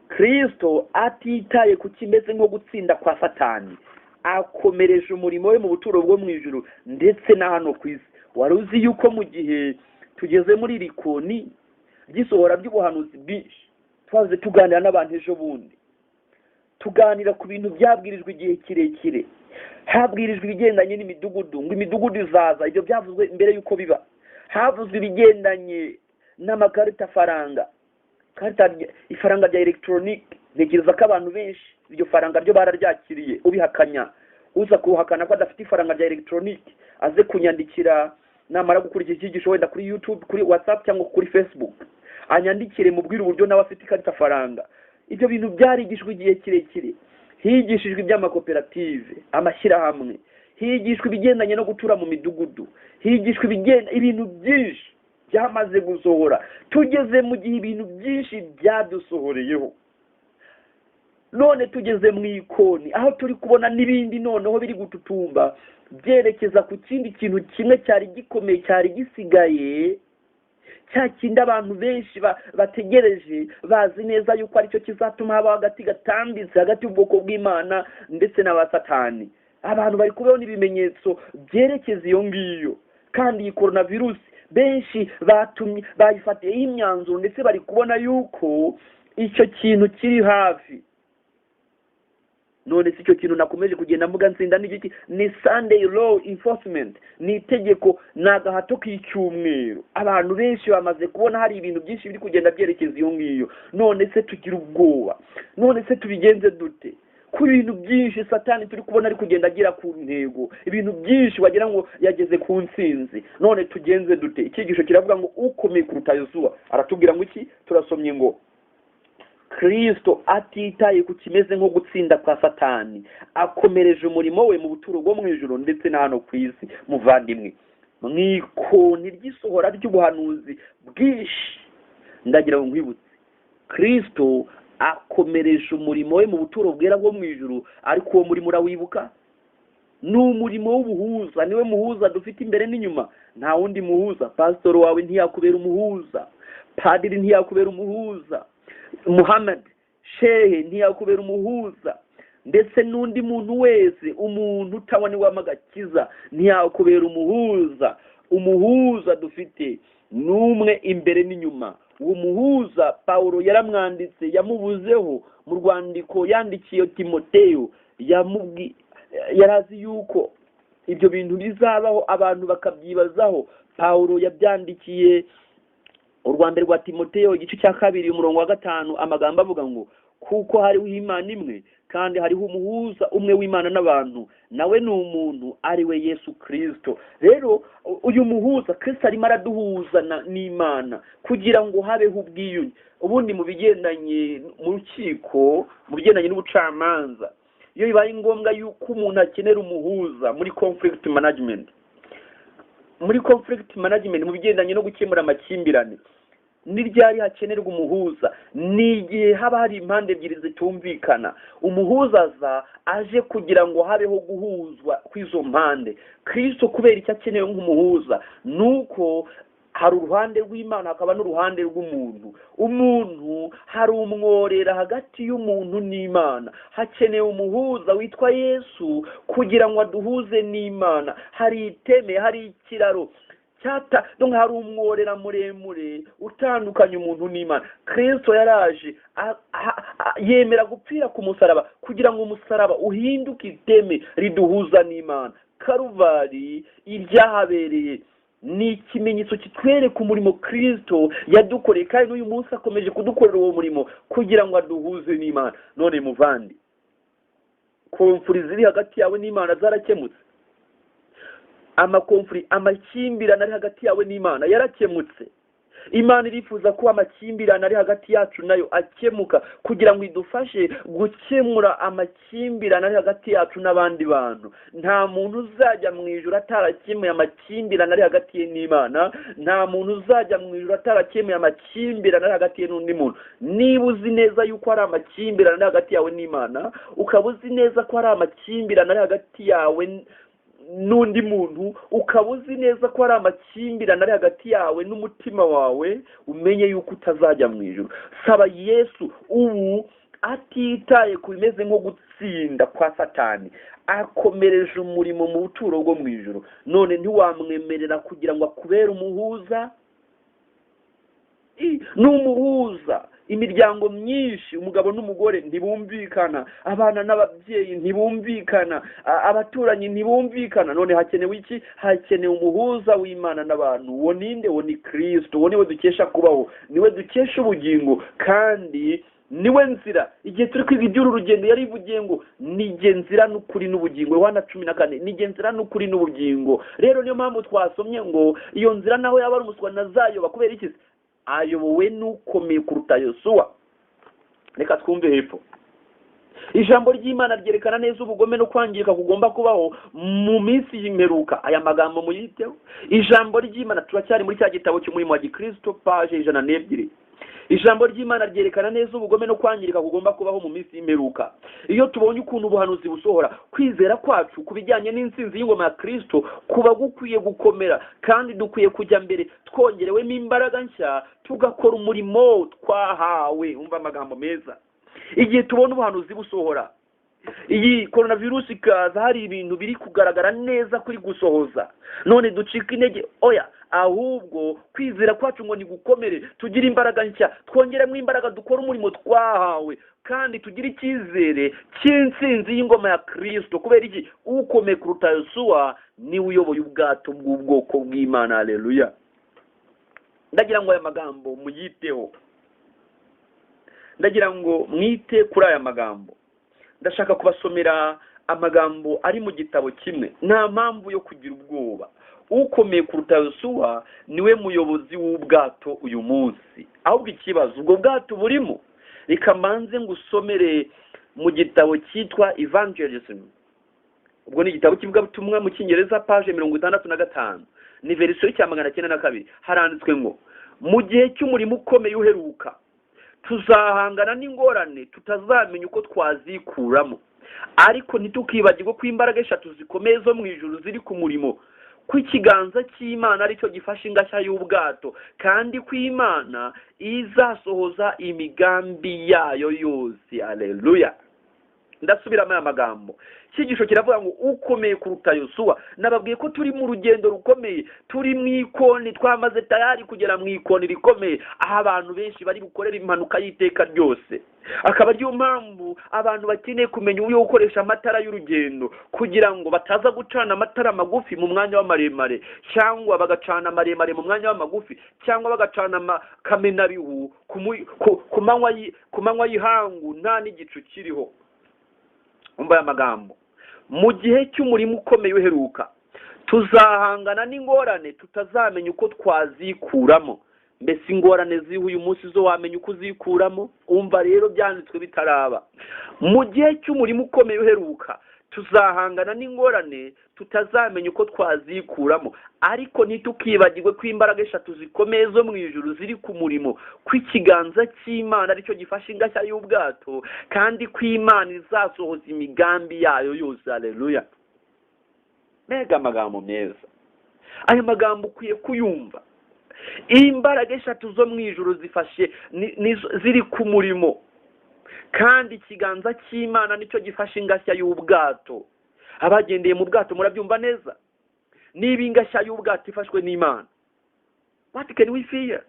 Kristo atitaye ku kimeze nko gutsinda kwa Satani, akomereje umurimo we mu buturo bwo mu ijuru ndetse na hano ku isi. Wari uzi yuko mu gihe tugeze muri iri koni ry'isohora ry'ubuhanuzi bwinshi, twaze tuganira n'abantu ejo bundi, tuganira ku bintu byabwirijwe igihe kirekire, habwirijwe ibigendanye n'imidugudu, ngo imidugudu izaza, ibyo byavuzwe mbere y'uko biba. Havuzwe ibigendanye n'amakarita faranga, karita ifaranga rya elegitoronike. Ntekereza ko abantu benshi iryo faranga ryo bararyakiriye. Ubihakanya, uza kuhakana ko adafite ifaranga rya elegitoronike, aze kunyandikira namara gukurikira icyigisho, wenda kuri YouTube, kuri WhatsApp cyangwa kuri Facebook, anyandikire mubwire uburyo nawe afite ikarita faranga. Ibyo bintu byarigishijwe igihe kirekire. Higishijwe iby'amakoperative, amashyirahamwe, higishwa ibigendanye no gutura mu midugudu, higishwa ibintu byinshi byamaze gusohora. Tugeze mu gihe ibintu byinshi byadusohoreyeho. None tugeze mu ikoni aho turi kubona n'ibindi noneho biri gututumba byerekeza ku kindi kintu kimwe cyari gikomeye cyari gisigaye, cya kindi abantu benshi bategereje, bazi neza yuko aricyo kizatuma habaho hagati gatambitse hagati y'ubwoko bw'Imana ndetse n'abasatani. Abantu bari kubona ibimenyetso byerekeza iyo ngiyo. Kandi iyi coronavirus benshi batumye bayifatiyeho imyanzuro, ndetse bari kubona yuko icyo kintu kiri hafi. None si icyo kintu nakomeje kugenda mvuga nsinda n'igiki? Ni Sunday law enforcement, ni itegeko, ni agahato k'icyumweru. Abantu benshi bamaze kubona hari ibintu byinshi biri kugenda byerekeza iyo ngiyo. None se tugira ubwoba? None se tubigenze dute ku bintu byinshi Satani turi kubona ari kugenda agera ku ntego, ibintu byinshi wagira ngo yageze ku ntsinzi? None tugenze dute? Icyigisho kiravuga ngo ukomeye kuruta Yosuwa aratubwira ngo iki? Turasomye ngo Kristo atitaye ku kimeze nko gutsinda kwa Satani, akomereje umurimo we mu buturo bwo mu ijuru ndetse na hano ku isi. Muvandimwe, mu ikoni ry'isohora ry'ubuhanuzi bwinshi, ndagira ngo nkwibutse, Kristo akomereje umurimo we mu buturo bwera bwo mu ijuru. Ariko uwo murimo urawibuka? Ni umurimo w'ubuhuza. Niwe muhuza dufite imbere n'inyuma, nta wundi muhuza. Pasitoro wawe ntiyakubera umuhuza, padiri ntiyakubera umuhuza, Muhammad shehe ntiyakubera umuhuza, ndetse n'undi muntu wese, umuntu utabonewamo agakiza ntiyakubera umuhuza. Umuhuza dufite ni umwe imbere n'inyuma. Uwo muhuza Pawulo yaramwanditse, yamubuzeho mu rwandiko yandikiye Timoteyo. Yari azi yuko ibyo bintu bizabaho, abantu bakabyibazaho. Pawulo yabyandikiye urwa mbere rwa Timoteyo, igice cya 2, umurongo wa 5, amagambo avuga ngo: "Kuko hariho Imana imwe, kandi hariho umuhuza umwe w'Imana n'abantu, nawe ni umuntu, ari we Yesu Kirisito." Rero uyu muhuza Kirisito arimo araduhuza n'Imana kugira ngo habeho ubwiyunge. Ubundi mu bigendanye mu rukiko, mu bigendanye n'ubucamanza, iyo bibaye ngombwa yuko umuntu akenera umuhuza muri conflict management, mu bigendanye no gukemura amakimbirane, ni ryari hakenerwa umuhuza? Ni igihe haba hari impande ebyiri zitumvikana. Umuhuza aza aje kugira ngo habeho guhuzwa kw'izo mpande. Kristo kubera icyo akenewe nk'umuhuza, ni uko hari uruhande rw'Imana, hakaba n'uruhande rw'umuntu. Umuntu, hari umworera hagati y'umuntu n'Imana. Hakenewe umuhuza witwa Yesu kugira ngo aduhuze n'Imana. Hari iteme, hari ikiraro cyata, donc hari umworera muremure utandukanya umuntu n'Imana. Kristo yaraje yemera gupfira ku musaraba kugira ngo umusaraba uhinduke iteme riduhuza n'Imana. Karuvari, ibyahabereye ni ikimenyetso kitwereka umurimo Kristo yadukoreye, kandi n'uyu munsi akomeje kudukorera uwo murimo kugira ngo aduhuze n'Imana. None muvandi, conflits ziri hagati yawe n'Imana zarakemutse? Amaconflits, amakimbirane ari hagati yawe n'Imana yarakemutse? Imana irifuza ko amakimbirane ari hagati yacu nayo akemuka, kugira ngo idufashe gukemura amakimbirane ari hagati yacu n'abandi bantu. Nta muntu uzajya mu ijuru atarakemuye amakimbirane ari hagati ye n'Imana. Nta muntu uzajya mu ijuru atarakemuye amakimbirane ari hagati ye n'undi muntu. Niba uzi neza yuko hari amakimbirane ari hagati yawe n'Imana, ukaba uzi neza ko hari amakimbirane ari hagati yawe n'undi muntu, ukaba uzi neza ko hari amakimbirane ari hagati yawe n'umutima wawe, umenye yuko utazajya mu ijuru. Saba Yesu ubu. Atitaye ku bimeze nko gutsinda kwa Satani, akomereje umurimo mu buturo bwo mu ijuru. None ntiwamwemerera kugira ngo akubere umuhuza? Ni umuhuza. Imiryango myinshi, umugabo n'umugore ntibumvikana, abana n'ababyeyi ntibumvikana, abaturanyi ntibumvikana. None hakenewe iki? Hakenewe umuhuza w'Imana n'abantu. Uwo ninde? Uwo ni Kirisito. Uwo niwe dukesha kubaho, niwe dukesha ubugingo, kandi niwe nzira. Igihe turi kwiga iby'uru rugendo, yarivugiye ngo: "Nijye nzira n'ukuri n'ubugingo", Yohana 14. "Nijye nzira n'ukuri n'ubugingo." Rero niyo mpamvu twasomye ngo iyo nzira naho yaba ari umuswa ntazayoba. Kubera iki? Ayobowe n'ukomeye kuruta Yosuwa. Reka twumve hepfo. Ijambo ry'Imana ryerekana neza ubugome no kwangirika kugomba kubaho mu minsi y'imperuka. Aya magambo muyiteho. Ijambo ry'Imana, turacyari muri cya gitabo cy'umurimo wa gikristo, page 102. Ijambo ry'Imana ryerekana neza ubugome no kwangirika kugomba kubaho mu minsi y'imperuka. Iyo tubonye ukuntu ubuhanuzi busohora, kwizera kwacu ku bijyanye n'intsinzi y'ingoma ya Kristo kuba gukwiye gukomera, kandi dukwiye kujya mbere twongerewemo imbaraga nshya, tugakora umurimo twahawe. Umva amagambo meza. Igihe tubona ubuhanuzi busohora, iyi coronavirus ikaza, hari ibintu biri kugaragara neza kuri gusohoza, none ducika intege? Oya, ahubwo kwizera kwacu ngo nigukomere, tugire imbaraga nshya, twongeremo imbaraga, dukore umurimo twahawe, kandi tugire icyizere cy'intsinzi y'ingoma ya Kirisito. Kubera iki? Ukomeye kuruta Yosuwa niwe uyoboye ubwato bw'ubwoko bw'Imana. Haleluya! Ndagira ngo aya magambo muyiteho, ndagira ngo mwite kuri aya magambo. Ndashaka kubasomera amagambo ari mu gitabo kimwe. Nta mpamvu yo kugira ubwoba. Ukomeye kuruta Yosuwa niwe muyobozi w'ubwato uyu munsi. Ahubwo ikibazo, ubwo bwato burimo? Reka mbanze ngusomere mu gitabo cyitwa Evangelism, ubwo ni igitabo cy'ivugabutumwa mu Cyingereza, page 65, ni verisiyo cya 902. Haranditswe ngo: "Mu gihe cy'umurimo ukomeye uheruka, tuzahangana n'ingorane tutazamenya uko twazikuramo, ariko ntitukibagirwe ko imbaraga eshatu zikomeye zo mu ijuru ziri ku murimo, ko ikiganza cy'Imana aricyo gifashe ingashya y'ubwato, kandi ko Imana izasohoza imigambi yayo yose." Aleluya! Ndasubiramo aya magambo. Icyigisho kiravuga ngo: "Ukomeye kuruta Yosuwa." Nababwiye ko turi mu rugendo rukomeye, turi mu ikoni, twamaze tayari kugera mu ikoni rikomeye, aho abantu benshi bari bukorera impanuka y'iteka ryose. Akaba ariyo mpamvu abantu bakeneye kumenya uburyo bwo gukoresha amatara y'urugendo, kugira ngo bataza gucana amatara magufi mu mwanya w'amaremare, cyangwa bagacana amaremare mu mwanya w'amagufi, cyangwa bagacana kamenabihu ku manywa y'ihangu nta n'igicu kiriho. Umva aya magambo: "Mu gihe cy'umurimo ukomeye uheruka, tuzahangana n'ingorane tutazamenya uko twazikuramo." Mbese ingorane ziriho uyu munsi zo wamenya uko uzikuramo? Umva rero, byanditswe bitaraba. "Mu gihe cy'umurimo ukomeye uheruka, tuzahangana n'ingorane tutazamenya uko twazikuramo, ariko ntitukibagirwe ko imbaraga eshatu zikomeye zo mu ijuru ziri ku murimo, ko ikiganza cy'Imana aricyo gifashe ingashya y'ubwato, kandi ko Imana izasohoza imigambi yayo yose." Aleluya! Mbega amagambo meza! Aya magambo ukwiye kuyumva. Imbaraga eshatu zo mu ijuru zifashe ziri ku murimo, kandi ikiganza cy'Imana nicyo gifashe ingashya y'ubwato. Abagendeye mu bwato murabyumva neza. Niba ingashya y'ubwato ifashwe n'Imana, what can we fear?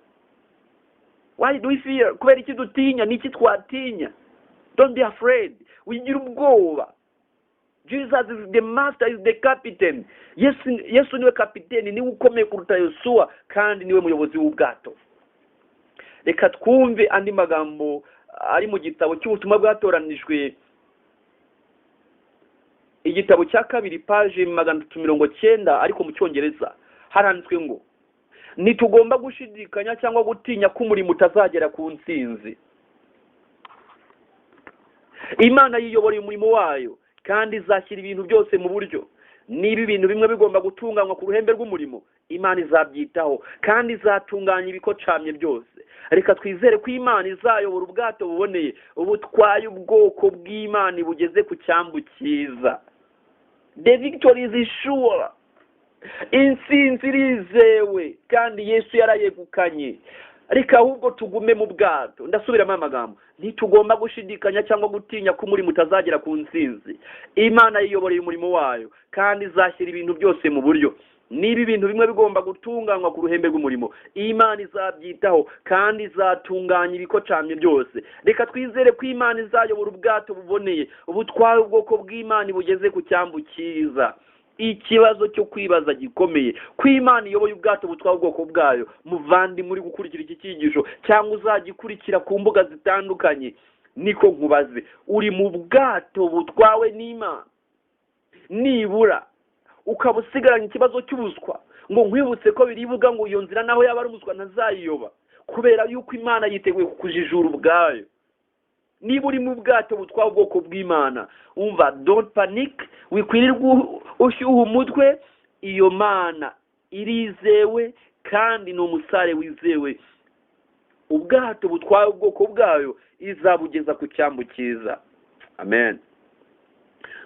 Why do we fear? Kubera iki dutinya? Ni iki twatinya? Don't be afraid, wigira ubwoba. Jesus is the master, is the captain. Yesu, Yesu niwe kapiteni, niwe ukomeye kuruta Yosuwa, kandi niwe muyobozi w'ubwato. Reka twumve andi magambo ari mu gitabo cy'Ubutumwa bwatoranijwe, igitabo cya kabiri, page 390, ariko mu Cyongereza. Haranditswe ngo: "Ntitugomba gushidikanya cyangwa gutinya ko umurimo utazagera ku ntsinzi. Imana yiyoboreye umurimo wayo, kandi izashyira ibintu byose mu buryo. Niba ibintu bimwe bigomba gutunganywa ku ruhembe rw'umurimo, Imana izabyitaho kandi izatunganya ibikocamye byose. Reka twizere ko Imana izayobora ubwato buboneye butwaye ubwoko bw'Imana bugeze ku cyambu cyiza." The victory is sure. Intsinzi irizewe, kandi Yesu yarayegukanye. Reka ahubwo tugume mu bwato. Ndasubiramo amagambo: "Ntitugomba gushidikanya cyangwa gutinya ko umurimo utazagera ku ntsinzi. Imana yiyoboreye umurimo wayo, kandi izashyira ibintu byose mu buryo. Niba ibintu bimwe bigomba gutunganywa ku ruhembe rw'umurimo, Imana izabyitaho kandi izatunganya ibikocamye byose. Reka twizere ko Imana izayobora ubwato buboneye butwaye ubwoko bw'Imana bugeze ku cyambu cyiza." Ikibazo cyo kwibaza gikomeye: ko Imana iyoboye ubwato butwaye ubwoko bwayo, muvandimwe uri gukurikira iki cyigisho cyangwa uzagikurikira ku mbuga zitandukanye, niko nkubaze: uri mu bwato butwawe n'Imana? Nibura ukaba usigaranye ikibazo cy'ubuswa, ngo nkwibutse ko birivuga ngo iyo nzira naho yaba ari umuswa ntazayiyoba, kubera yuko Imana yiteguye kukujijura ubwayo. Niba uri mu bwato butwaye ubwoko bw'Imana, umva, don't panic, wikwirirwa ushyuha umutwe. Iyo Mana irizewe kandi ni umusare wizewe. Ubwato butwaye ubwoko bwayo izabugeza ku cyambu cyiza. Amen.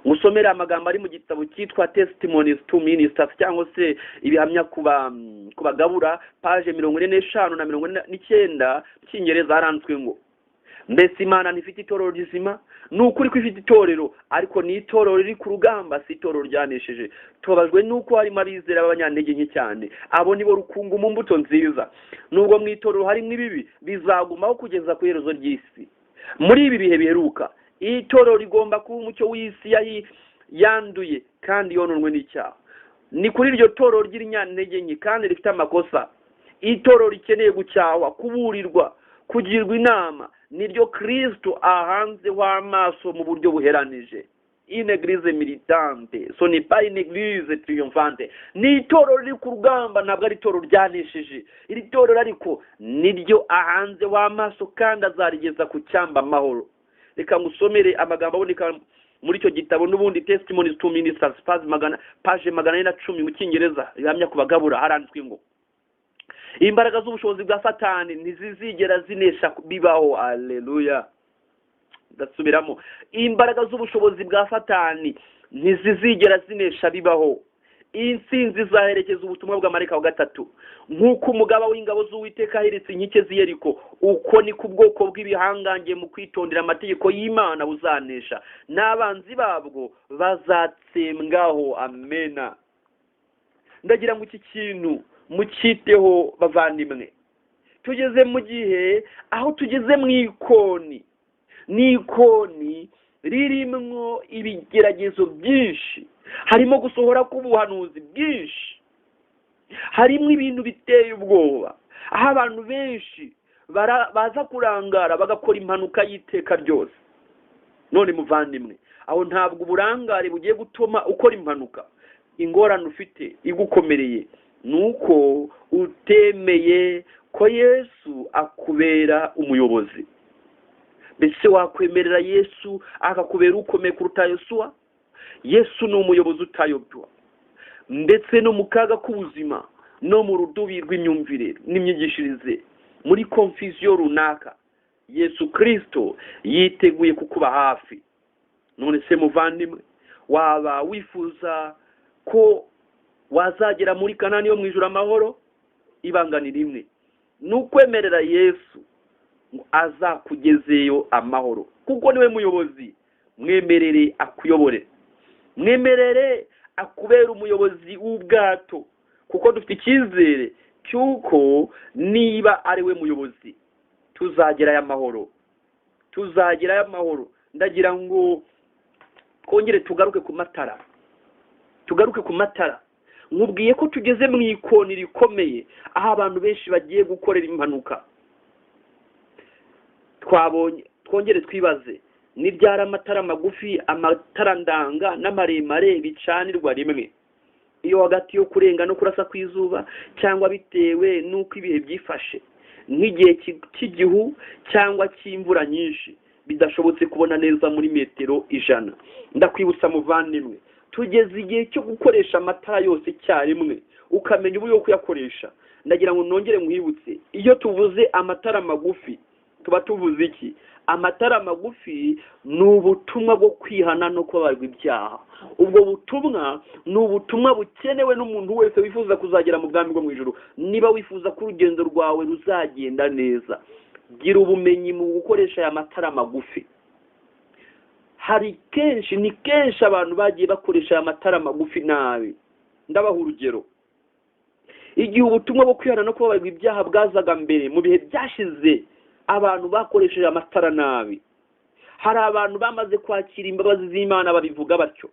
Musomere amagambo ari mu gitabo cyitwa Testimonies to Ministers, cyangwa se Ibihamya ku bagabura, page 45 na 49 mu Cyingereza. Haranditswe ngo: "Mbese Imana ntifite itorero rizima? Ni ukuri ko ifite itorero, ariko ni itorero riri ku rugamba, si itorero ryanesheje. Tubabajwe n'uko harimo abizera b'abanyantege nke cyane. Abo nibo rukungu mu mbuto nziza. Nubwo mu itorero harimo ibibi, bizagumaho kugeza ku iherezo ry'isi. Muri ibi bihe biheruka, itorero rigomba kuba umucyo w'isi yanduye kandi yononwe n'icyaha. Ni kuri iryo torero ry'inyantege nke kandi rifite amakosa, itorero rikeneye gucyahwa, kuburirwa, kugirwa inama, niryo Kirisito ahanzeho amaso mu buryo buheranije." une église militante, ce n'est pas une église triomphante. Ni itorero riri ku rugamba, ntabwo ari itorero ryanesheje. Iri torero ariko niryo ahanze w'amaso, kandi azarigeza ku cyamba amahoro. Reka ngusomere amagambo aboneka muri icyo gitabo n'ubundi, Testimonies to Ministers, page 410 mu Cyongereza, Ibihamya ku Bagabura. Haranditswe ngo: "Imbaraga z'ubushobozi bwa Satani ntizizigera zinesha bibaho." Aleluya! Ndasubiramo: imbaraga z'ubushobozi bwa Satani ntizizigera zinesha bibaho. Intsinzi izaherekeza ubutumwa bwa marayika wa gatatu. Nk'uko umugaba w'ingabo z'Uwiteka ahiritse inkike z'i Yeriko, uko niko ubwoko bw'ibihangange mu kwitondera amategeko y'Imana buzanesha, n'abanzi babwo bazatsembwaho. Amena. Ndagira ngo iki kintu mucyiteho, bavandimwe. Tugeze mu gihe aho tugeze mu ikoni, ni ikoni ririmo ibigeragezo byinshi, harimo gusohora k'ubuhanuzi bwinshi, harimo ibintu biteye ubwoba, aho abantu benshi baza kurangara bagakora impanuka y'iteka ryose. None muvandimwe, aho ntabwo uburangare bugiye gutuma ukora impanuka? Ingorane ufite igukomereye ni uko utemeye ko Yesu akubera umuyobozi. Mbese wakwemerera Yesu akakubera ukomeye kuruta Yosuwa? Yesu ni umuyobozi utayobywa, ndetse no mu kaga k'ubuzima, no mu rudubi rw'imyumvire n'imyigishirize, muri confusion runaka, Yesu Kirisito yiteguye kukuba hafi. None se muvandimwe, waba wifuza ko wazagera muri Kanani yo mu ijuru amahoro? Ibanga ni rimwe, ni ukwemerera Yesu ngo azakugezeyo amahoro, kuko niwe muyobozi. Mwemerere akuyobore, mwemerere akubera umuyobozi w'ubwato, kuko dufite icyizere cy'uko niba ari we muyobozi tuzagerayo amahoro, tuzagerayo amahoro. Ndagira ngo twongere tugaruke ku matara, tugaruke ku matara. Nkubwiye ko tugeze mu ikoni rikomeye, aho abantu benshi bagiye gukorera impanuka. Twabonye, twongere twibaze: ni ryari amatara magufi, amatara ndanga n'amaremare bicanirwa rimwe? Iyo hagati yo kurenga no kurasa kw'izuba, cyangwa bitewe n'uko ibihe byifashe, nk'igihe cy'igihu cyangwa cy'imvura nyinshi, bidashobotse kubona neza muri metero 100. Ndakwibutsa muvandimwe, tugeze igihe cyo gukoresha amatara yose icyarimwe, ukamenya uburyo bwo kuyakoresha. Ndagira ngo nongere nkwibutse: iyo tuvuze amatara magufi tuba tuvuze iki? Amatara magufi ni ubutumwa bwo kwihana no kubabarirwa ibyaha. Ubwo butumwa ni ubutumwa bukenewe n'umuntu wese wifuza kuzagera mu bwami bwo mu ijuru. Niba wifuza ko urugendo rwawe ruzagenda neza, gira ubumenyi mu gukoresha aya matara magufi. Hari kenshi, ni kenshi abantu bagiye bakoresha aya matara magufi nabi. Ndabaha urugero: igihe ubutumwa bwo kwihana no kubabarirwa ibyaha bwazaga mbere mu bihe byashize, abantu bakoresheje amatara nabi. Hari abantu bamaze kwakira imbabazi z'Imana babivuga batyo,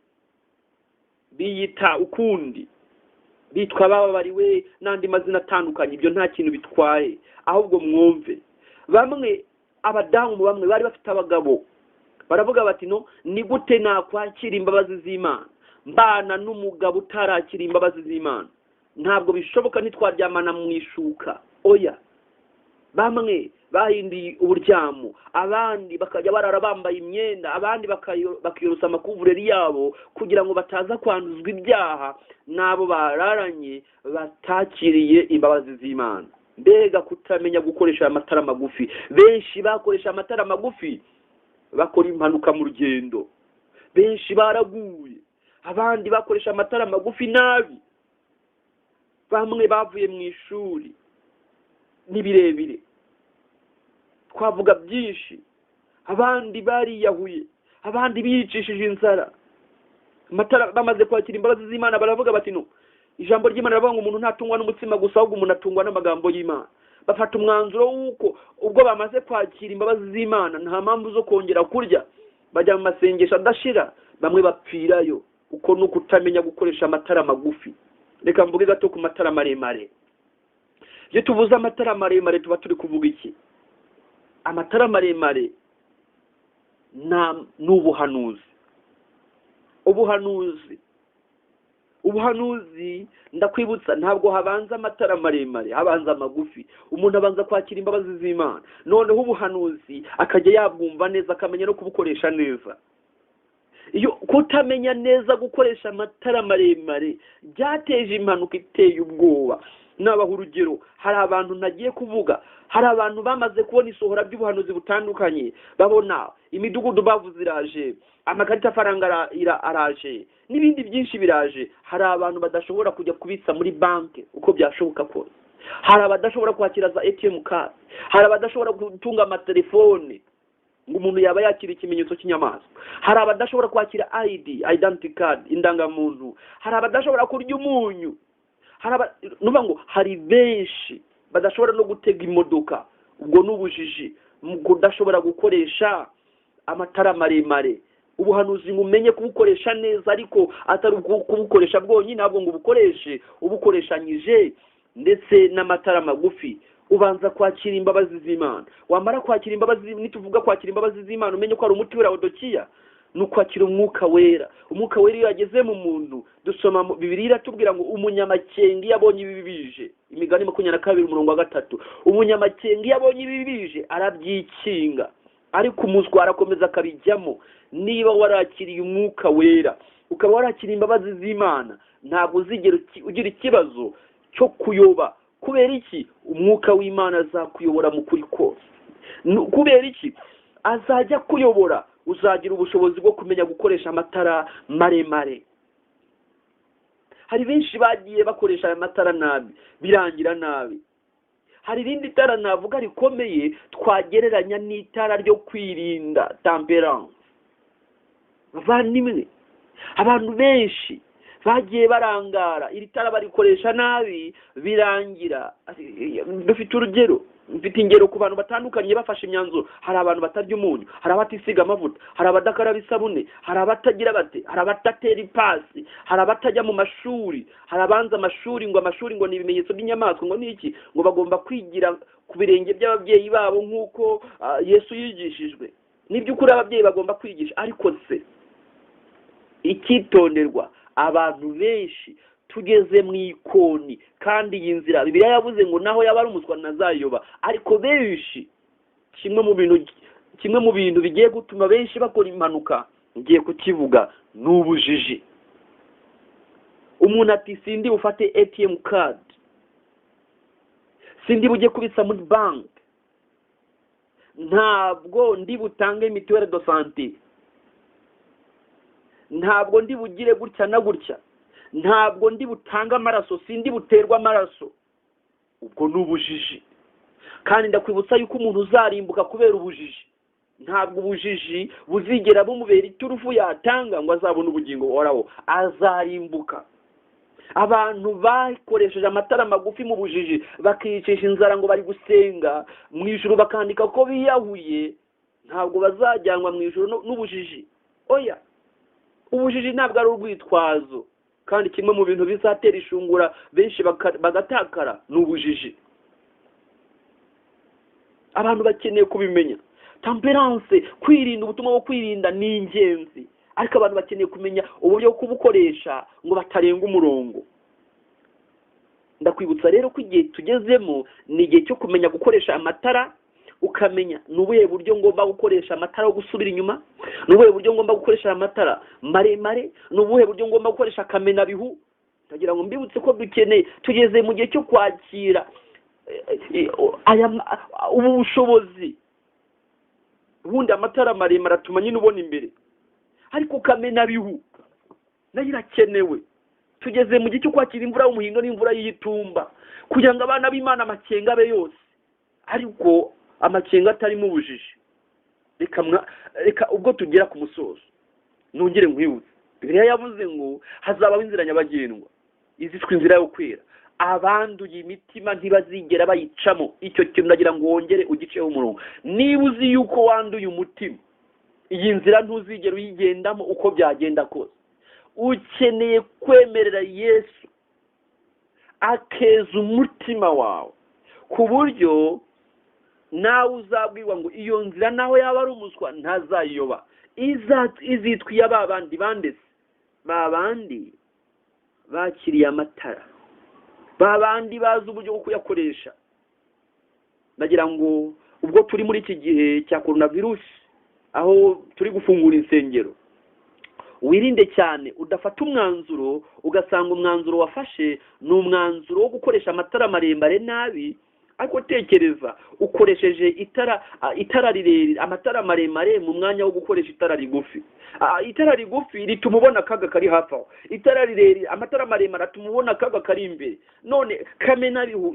biyita ukundi, bitwa bababariwe n'andi mazina atandukanye. Ibyo nta kintu bitwaye, ahubwo mwumve. Bamwe, abadamu bamwe bari bafite abagabo, baravuga bati: "No ni gute nakwakira imbabazi z'Imana mbana n'umugabo utarakira imbabazi z'Imana? Ntabwo bishoboka, ntitwaryamana mu ishuka, oya." Bamwe bahinduye uburyamo, abandi bakajya barara bambaye imyenda, abandi bakiyorosa amakuvureri yabo kugira ngo bataza kwanduzwa ibyaha n'abo bararanye batakiriye imbabazi z'Imana. Mbega kutamenya gukoresha aya matara magufi! Benshi bakoresha amatara magufi bakora impanuka mu rugendo, benshi baraguye. Abandi bakoresha amatara magufi nabi, bamwe bavuye mu ishuri. Ni birebire, twavuga byinshi. Abandi bariyahuye, abandi biyicishije inzara. Amatara, bamaze kwakira imbabazi z'Imana baravuga bati: "No ijambo ry'Imana riravuga ngo umuntu ntatungwa n'umutsima gusa, ahubwo umuntu atungwa n'amagambo y'Imana." Bafata umwanzuro w'uko ubwo bamaze kwakira imbabazi z'Imana nta mpamvu zo kongera kurya, bajya mu masengesho adashira, bamwe bapfirayo. Uko ni ukutamenya gukoresha amatara magufi. Reka mvuge gato ku matara maremare. Iyo tuvuze amatara maremare tuba turi kuvuga iki? Amatara maremare ni ubuhanuzi. Ubuhanuzi, ubuhanuzi ndakwibutsa, ntabwo habanza amatara maremare, habanza amagufi. Umuntu abanza kwakira imbabazi z'Imana, noneho ubuhanuzi akajya yabwumva neza, akamenya no kubukoresha neza. Iyo kutamenya neza gukoresha amatara maremare byateje impanuka iteye ubwoba. Nabaha urugero, hari abantu nagiye kuvuga, hari abantu bamaze kubona isohora ry'ubuhanuzi butandukanye, babona imidugudu bavuze iraje, amakarita afaranga araje, n'ibindi byinshi biraje. Hari abantu badashobora kujya kubitsa muri banki uko byashoboka kose, hari abadashobora kwakira za ATM card, hari abadashobora gutunga amatelefone ngo umuntu yaba yakira ikimenyetso cy'inyamaswa, hari abadashobora kwakira ID, identity card, indangamuntu, hari abadashobora kurya umunyu, hari ngo hari benshi badashobora no gutega imodoka. Ubwo ni ubujiji mu kudashobora gukoresha amatara maremare. Ubuhanuzi ngo umenye kubukoresha neza, ariko atari kubukoresha bwonyine, ntabwo ngo ubukoreshe ubukoreshanyije ndetse n'amatara magufi. Ubanza kwakira imbabazi z'Imana, wamara kwakira imbabazi, nituvuga kwakira imbabazi z'Imana umenye ko ari umuti w'Laodikiya, ni ukwakira umwuka wera. Umwuka wera iyo yageze mu muntu, dusoma Bibiliya iratubwira ngo umunyamakenga iyo abonye ibi bije, Imigani 22 umurongo wa 3, umunyamakenga iyo abonye ibi bije arabyikinga, ariko umuswa arakomeza akabijyamo. Niba warakiriye umwuka wera, ukaba warakiriye imbabazi z'Imana, ntabwo uzigera ugira ikibazo cyo kuyoba. Kubera iki? Umwuka w'Imana azakuyobora mu kuri kose. Kubera iki? Azajya kuyobora, uzagira ubushobozi bwo kumenya gukoresha amatara maremare. Hari benshi bagiye bakoresha aya matara nabi, birangira nabi. Hari irindi tara navuga rikomeye twagereranya n'itara ryo kwirinda, temperance. Bavandimwe, abantu benshi bagiye barangara, iri tara barikoresha nabi birangira. Dufite urugero, mfite ingero ku bantu batandukanye bafashe imyanzuro. Hari abantu batarya umunyu, hari abatisiga amavuta, hari abadakaraba isabune, hari abatagira bate, hari abatatera ipasi, hari abatajya mu mashuri, hari abanza amashuri ngo amashuri ngo ni ibimenyetso by'inyamaswa, ngo ni iki, ngo bagomba kwigira ku birenge by'ababyeyi babo nk'uko Yesu yigishijwe. Ni by'ukuri ababyeyi bagomba kwigisha, ariko se icyitonderwa, abantu benshi tugeze mu ikoni, kandi iyi nzira Bibiliya yavuze ngo naho yaba ari umuswa ntazayoba, ariko benshi, kimwe mu bintu bigiye gutuma benshi bakora impanuka, ngiye kukivuga, ni ubujiji. Umuntu ati sindi bufate ATM card, sindi bujye kubitsa muri banki, ntabwo ndi butange mutuelle de santé, ntabwo ndi bugire gutya na gutya, ntabwo ndi butange amaraso, sindi buterwa amaraso. Ubwo ni ubujiji. Kandi ndakwibutsa yuko umuntu uzarimbuka kubera ubujiji, ntabwo ubujiji buzigera bumubera iturufu yatanga ngo azabone ubugingo buhoraho, azarimbuka. Abantu bakoresheje amatara magufi mu bujiji, bakiyicisha inzara ngo bari gusenga, mu ijuru bakandika ko biyahuye, ntabwo bazajyanwa mu ijuru n'ubujiji. Oya, ubujiji ntabwo ari urwitwazo. Kandi kimwe mu bintu bizatera ishungura benshi bagatakara ni ubujiji. Abantu bakeneye kubimenya. Temperance, kwirinda, ubutumwa bwo kwirinda ni ingenzi, ariko abantu bakeneye kumenya uburyo bwo kubukoresha ngo batarenga umurongo. Ndakwibutsa rero ko igihe tugezemo ni igihe cyo kumenya gukoresha amatara, ukamenya ni ubuhe buryo ngomba gukoresha amatara yo gusubira inyuma, ni ubuhe buryo ngomba gukoresha amatara maremare, ni ubuhe buryo ngomba gukoresha kamenabihu. Ndagira ngo mbibutse ko dukeneye, tugeze mu gihe cyo kwakira ubu bushobozi. Ubundi amatara maremare atuma nyine ubona imbere, ariko kamenabihu nayo irakenewe. Tugeze mu gihe cyo kwakira imvura y'umuhindo n'imvura y'itumba, kugira ngo abana b'Imana amakenga abe yose, ariko amakenga atarimo ubujiji. Reka ubwo tugera ku musozo nongere nkwibutse, Bibiliya yavuze ngo hazabaho inzira nyabagendwa izitwa inzira yo kwera, abanduye imitima ntibazigera bayicamo. Icyo kintu ndagira ngo wongere ugiceho umurongo. Niba uzi yuko wanduye umutima, iyi nzira ntuzigera uyigendamo uko byagenda kose. Ukeneye kwemerera Yesu akeza umutima wawe, ku buryo nawe uzabwirwa ngo iyo nzira naho yaba ari umuswa ntazayiyoba, izitwa iya ba bandi bandetse. Babandi bakiriye amatara, babandi bazi uburyo bwo kuyakoresha. Ndagira ngo ubwo turi muri iki gihe cya coronavirus, aho turi gufungura insengero, wirinde cyane udafata umwanzuro ugasanga umwanzuro wafashe ni umwanzuro wo gukoresha amatara maremare nabi. Ariko tekereza ukoresheje itara rirerire, amatara maremare mu mwanya wo gukoresha itara rigufi. Itara rigufi rituma ubona akaga kari hafi aho, itara rirerire, amatara maremare atuma ubona akaga kari imbere. None kamenabihu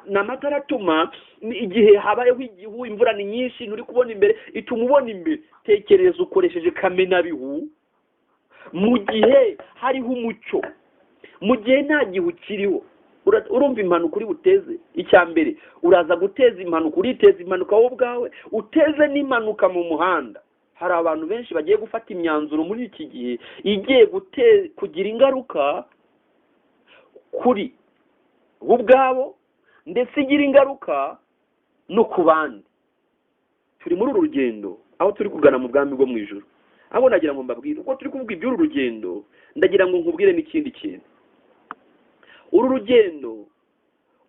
ni amatara atuma igihe habayeho igihu, imvura ni nyinshi, nturi kubona imbere, ituma ubona imbere. Tekereza ukoresheje kamenabihu mu gihe hariho umucyo, mu gihe nta gihu kiriho. Urumva impanuka uri buteze. Icya mbere uraza guteza impanuka, uriteza impanuka wowe ubwawe, uteze n'impanuka mu muhanda. Hari abantu benshi bagiye gufata imyanzuro muri iki gihe igiye kugira ingaruka kuri bo ubwabo, ndetse igira ingaruka no ku bandi. Turi muri uru rugendo aho turi kugana mu bwami bwo mu ijuru. Aho nagira ngo mbabwire uko turi kuvuga iby'uru rugendo, ndagira ngo nkubwire n'ikindi kintu. Uru rugendo,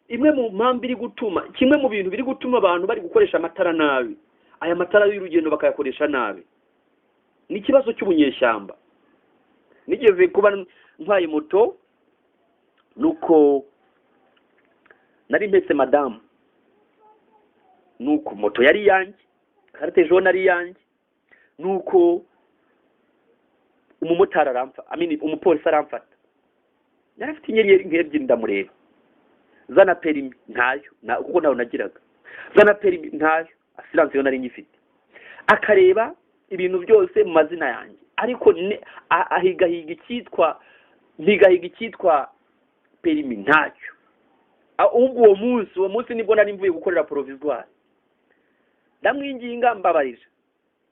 imwe mu mpamvu iri gutuma, kimwe mu bintu biri gutuma abantu bari gukoresha amatara nabi, aya matara y'urugendo bakayakoresha nabi, ni ikibazo cy'ubunyeshyamba. Nigeze kuba ntwaye moto, nuko nari mpetse madamu, nuko moto yari iyanjye, carte jaune ari iyanjye, nuko umumotari aramfata, umupolisi aramfata. Yari afite inyenyeri nk'ebyiri, ndamureba, zana perimi ntayo, kuko ntayo nagiraga, zana perimi ntayo, assurance yo nari nyifite. Akareba ibintu byose mu mazina yanjye, ariko ahigahiga icyitwa, ntigahiga icyitwa perimi ntacyo. Ahubwo uwo munsi nibwo nari mvuye gukorera provisoire, ndamwinginga mbabarira,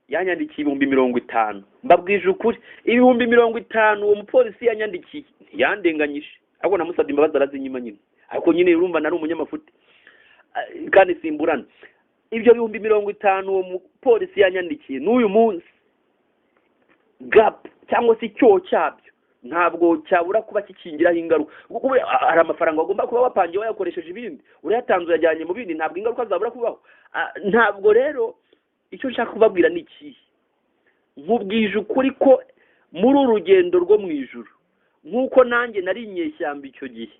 yanyandikiye 50,000. Mbabwije ukuri, 50,000 uwo mupolisi yanyandikiye ntiyandenganyije, ahubwo namusabye imbabazi arazinyima nyine. Ariko nyine urumva nari umunyamafuti kandi simburana. Ibyo 50,000 uwo mupolisi yanyandikiye, n'uyu munsi gap cyangwa se icyoho cyabyo ntabwo cyabura kuba kikingiraho ingaruka. Kuko hari amafaranga bagomba kuba wapangiye wayakoresheje ibindi, urayatanze uyajyanye mu bindi, ntabwo ingaruka zabura kubaho. Ntabwo rero icyo nshaka kubabwira ni ikihe, nkubwije ukuri ko muri uru rugendo rwo mu ijuru, nk'uko nanjye nari inyeshyamba icyo gihe,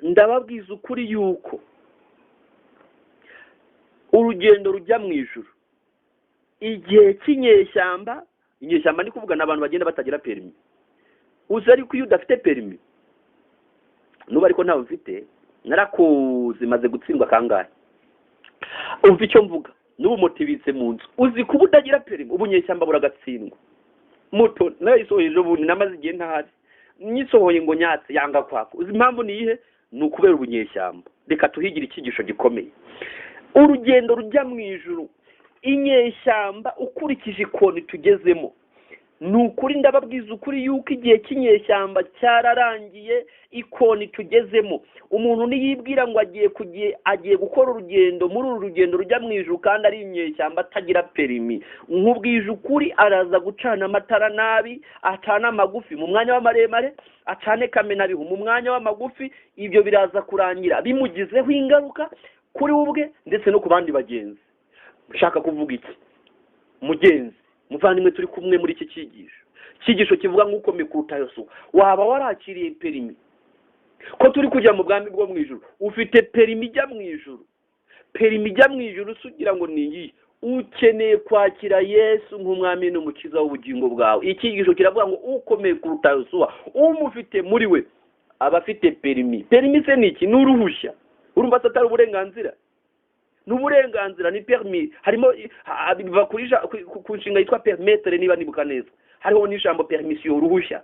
ndababwiza ukuri yuko urugendo rujya mu ijuru, igihe cy'inyeshyamba, inyeshyamba ni kuvuga n'abantu bagenda batagira perimi. Uzi ariko iyo udafite perimi, nuba ariko ntawe mfite, narakuzi maze gutsindwa kangahe. Umva icyo mvuga, n'ubu moto ibitse mu nzu, uzi kuba utagira perimi, ubunyeshyamba buragatsindwa. Moto nayisohoye ejo bundi, namaze igihe ntahari, nyisohoye ngo nyatse yanga kwaka. Uzi impamvu ni iyihe? Ni ukubera ubunyeshyamba. Reka tuhigire icyigisho gikomeye. Urugendo rujya mu ijuru, inyeshyamba ukurikije ikoni tugezemo, ni ukuri ndababwiza ukuri yuko igihe cy'inyeshyamba cyararangiye. Ikoni tugezemo, umuntu niyibwira ngo agiye gukora urugendo muri uru rugendo rujya mu ijuru kandi ari inyeshyamba atagira perimi, nkubwije ukuri araza gucana amatara nabi, acana amagufi mu mwanya w'amaremare, acane kamenabihu mu mwanya w'amagufi. Ibyo biraza kurangira bimugizeho ingaruka kuri we ubwe ndetse no ku bandi bagenzi. Nshaka kuvuga iki? Mugenzi muvandimwe turi kumwe muri iki cyigisho, cyigisho kivuga nk'uko mikuruta Yosuwa, waba warakiriye perimi ko turi kujya mu bwami bwo mu ijuru? Ufite perimi ijya mu ijuru? Perimi ijya mu ijuru se ugira ngo ni iyihe? Ukeneye kwakira Yesu nk'umwami n'umukiza w'ubugingo bwawe. Icyigisho kiravuga ngo ukomeye kuruta Yosuwa, umufite muri we aba afite perimi. Perimi se ni iki? Ni uruhushya. Urumva se atari uburenganzira? Ni uburenganzira, ni permis. Harimo biva ku nshinga yitwa permettre, niba nibuka neza. Hariho n'ijambo permission, uruhushya.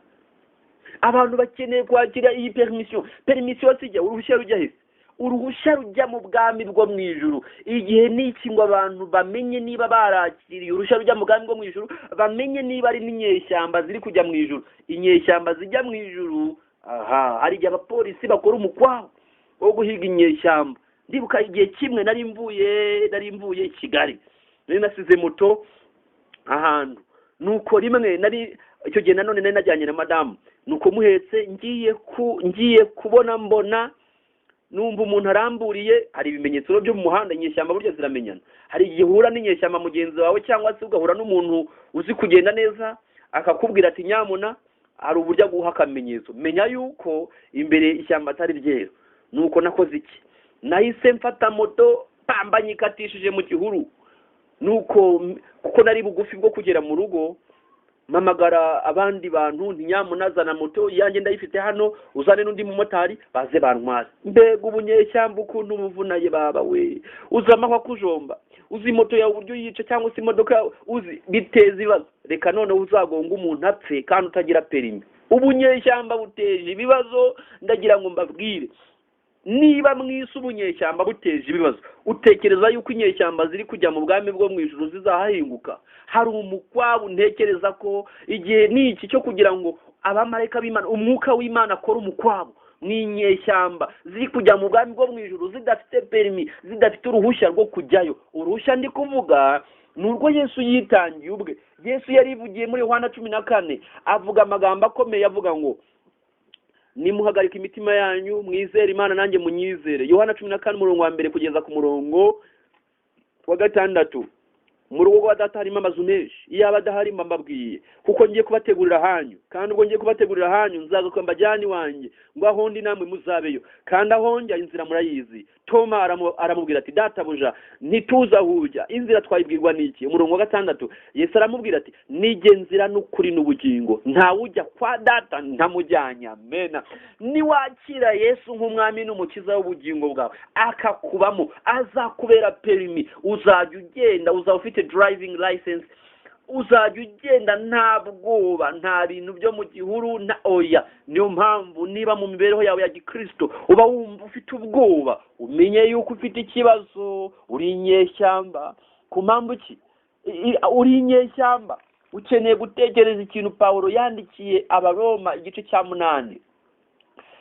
Abantu bakeneye kwakira iyi permission. Permission sijya, uruhushya rujya he? Uruhushya rujya mu bwami bwo mu ijuru. Igihe ni iki ngo abantu bamenye niba barakiriye uruhushya rujya mu bwami bwo mu ijuru, bamenye niba ari n'inyeshyamba ziri kujya mu ijuru. Inyeshyamba zijya mu ijuru, aha hari igihe abapolisi bakora umukwabo wo guhiga inyeshyamba. Ndibuka igihe kimwe nari mvuye i Kigali, nari nasize moto ahantu, nuko rimwe nari Icyo gihe nanone nari najyanye na madamu, nuko muhetse ngiye kubona mbona numva umuntu aramburiye. Hari ibimenyetso byo mu muhanda, inyeshyamba burya ziramenyana. Hari igihe uhura n'inyeshyamba mugenzi wawe, cyangwa se ugahura n'umuntu uzi kugenda neza akakubwira ati nyamuna, hari uburyo aguha akamenyetso, menya yuko imbere ishyamba atari ryeru. Nuko nakoze iki? Nahise mfata moto pamba nyikatishije mu gihuru. Nuko kuko nari bugufi bwo kugera mu rugo, mpamagara abandi bantu nti nyamuna zana moto yanjye ndayifite hano, uzane n'undi mumotari baze bantware. Mbega ubunyeshyamba ukuntu buvunaye baba we! Uzi amahwa kujomba, uzi moto yawe uburyo yica, cyangwa se imodoka yawe uzi biteza ibibazo. Reka noneho uzagonga umuntu apfe kandi utagira perimi. Ubunyeshyamba buteje ibibazo. Ndagira ngo mbabwire, niba mu isi ubunyeshyamba buteje ibibazo, utekereza yuko inyeshyamba ziri kujya mu bwami bwo mu ijuru zizahahinguka? Hari umukwabu ntekereza ko igihe ni iki cyo kugira ngo abamarayika b'Imana, umwuka w'Imana akore umukwabu mu inyeshyamba ziri kujya mu bwami bwo mu ijuru zidafite perimi, zidafite uruhushya rwo kujyayo. Uruhushya ndi kuvuga ni urwo Yesu yitangiye ubwe. Yesu yarivugiye muri Yohana 14, avuga amagambo akomeye, avuga ngo nimuhagarika imitima yanyu mwizere Imana nanjye munyizere. Yohana 14 umurongo wa 1 kugeza ku murongo wa 6. Mu rugo rwa data harimo amazu menshi, iyaba adahari mba mbabwiye, kuko ngiye kubategurira ahanyu. Kandi ubwo ngiye kubategurira ahanyu nzagaruka mbajyane iwanjye, ngo aho ndi namwe muzabeyo. Kandi aho njya inzira murayizi. Toma aramubwira ati databuja, ntituzi aho ujya, inzira twayibwirwa n'iki? Umurongo wa 6, Yesu aramubwira ati nijye nzira n'ukuri n'ubugingo, ntawe ujya kwa data ntamujyanye. Amena. Niwakira Yesu nk'umwami n'umukiza w'ubugingo bwawe, akakubamo, azakubera perimi, uzajya ugenda, uzaba ufite driving license, uzajya ugenda nta bwoba, nta bintu byo mu gihuru na oya. Niyo mpamvu niba mu mibereho yawe ya gikristo uba wumva ufite ubwoba, umenye yuko ufite ikibazo, uri inyeshyamba. Ku mpamvu ki uri inyeshyamba? Ukeneye gutekereza ikintu Pawulo yandikiye Abaroma igice cya 8.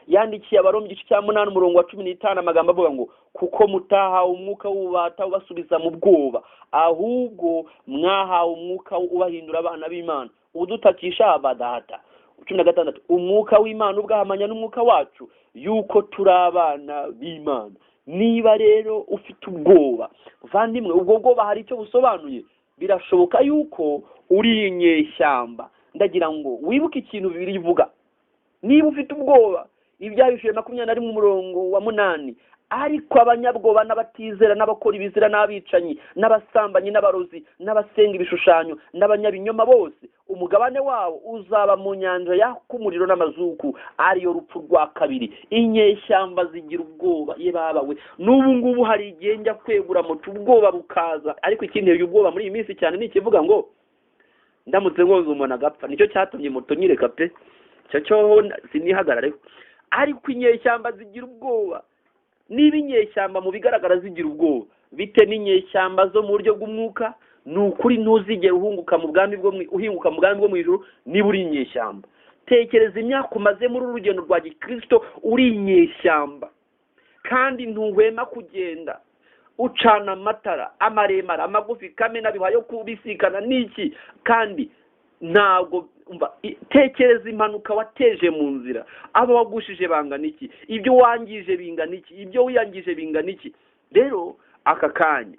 Yandikiye Abaroma igice cya 8 umurongo wa 15, amagambo avuga ngo kuko mutahawe umwuka w'ububata ubasubiza mu bwoba, ahubwo mwahawe umwuka ubahindura abana b'Imana, udutakisha Aba Data. 16, umwuka w'Imana ubwahamanya n'umwuka wacu yuko turi abana b'Imana. Niba rero ufite ubwoba, muvandimwe, ubwo bwoba hari icyo busobanuye. Birashoboka yuko uri inyeshyamba. Ndagira ngo wibuke ikintu Bibiliya ivuga. Niba ufite ubwoba, Ibyahishuwe 21 umurongo wa 8, ariko abanyabwoba n'abatizera n'abakora ibizira n'abicanyi n'abasambanyi n'abarozi n'abasenga ibishushanyo n'abanyabinyoma bose, umugabane wabo uzaba mu nyanja yaka umuriro n'amazuku, ariyo rupfu rwa kabiri. Inyeshyamba zigira ubwoba. Ye baba we, n'ubu ngubu hari igihe njya kwegura moto ubwoba bukaza. Ariko ikinteye ubwoba muri iyi minsi cyane ni ikivuga ngo ndamutse ngonze umuntu agapfa, nicyo cyatumye moto nyireka pe, icyo cyoho sinihagarareho. Ariko inyeshyamba zigira ubwoba. Niba inyeshyamba mu bigaragara zigira ubwoba, bite n'inyeshyamba zo mu buryo bw'umwuka? Ni ukuri ntuzigera uhunguka mu bwami bwo uhinguka mu bwami bwo mu ijuru niba uri inyeshyamba. Tekereza imyaka umaze muri uru rugendo rwa gikristo uri inyeshyamba, kandi ntuhwema kugenda ucana amatara amaremare, amagufi, kamena biha yo kubisikana n'iki, kandi ntabwo tekereza impanuka wateje mu nzira, abo wagushije bangana iki, ibyo wangije bingana iki, ibyo wiyangije bingana iki. Rero aka kanya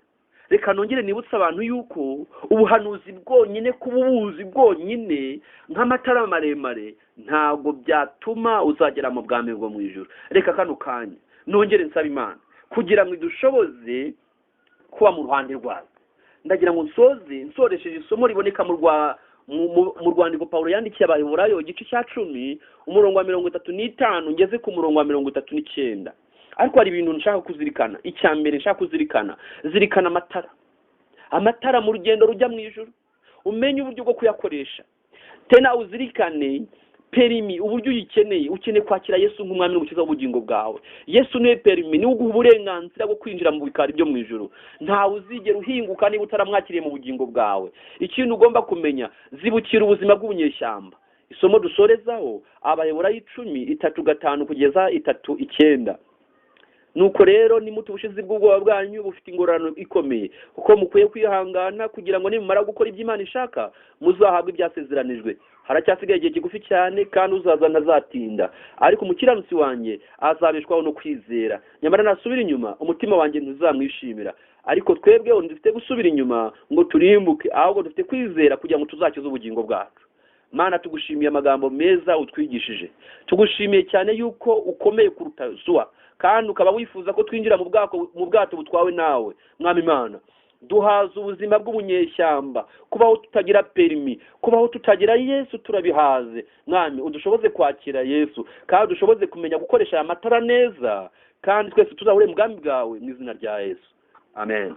reka nongere nibutse abantu yuko ubuhanuzi bwonyine, kuba ubuzi bwonyine nk'amatara maremare, ntabwo byatuma uzagera mu bwami bwo mu ijuru. Reka kano kanya nongere nsaba Imana kugira ngo idushoboze kuba mu ruhande rwayo. Ndagira ngo nsoze nsoresheje isomo riboneka mu rwandiko Pawulo yandikiye Abaheburayo igice cya 10 umurongo wa 35 ngeze ku murongo wa 39. Ariko hari ibintu nshaka kuzirikana. Icya mbere nshaka kuzirikana, zirikana amatara. Amatara mu rugendo rujya mu ijuru, umenye uburyo bwo kuyakoresha. Tena uzirikane perimi, uburyo uyikeneye. Ukeneye kwakira Yesu nk'umwami n'umukiza w'ubugingo bwawe. Yesu niwe perimi, niwe uguha uburenganzira bwo kwinjira mu bikari byo mu ijuru. Ntawe uzigera uhinguka niba utaramwakiriye mu bugingo bwawe. Ikintu ugomba kumenya, zibukira ubuzima bw'ubunyeshyamba. Isomo dusorezaho Abaheburayo 10:3-5 kugeza 3:9. Nuko rero nimute ubushizi bw'ubwoba bwanyu bufite ingororano ikomeye, kuko mukwiye kwihangana kugira ngo nimumara gukora ibyo Imana ishaka muzahabwe ibyasezeranijwe. Haracyasigaye igihe kigufi cyane, kandi uzaza ntazatinda, ariko umukiranutsi wanjye azabeshwaho no kwizera. Nyamara nasubira inyuma, umutima wanjye ntuzamwishimira. Ariko twebweho ntidufite gusubira inyuma ngo turimbuke, ahubwo dufite kwizera kugira ngo tuzakize ubugingo bwacu. Mana, tugushimiye amagambo meza utwigishije. Tugushimiye cyane yuko ukomeye kuruta Yosuwa, kandi ukaba wifuza ko twinjira mu bwato butwawe nawe. Mwami Imana, duhaza ubuzima bw'ubunyeshyamba, kubaho tutagira perimi, kubaho tutagira Yesu, turabihaze. Mwami, udushoboze kwakira Yesu, kandi udushoboze kumenya gukoresha aya matara neza, kandi twese tuzahure mu bwami bwawe, mu izina rya Yesu, amen.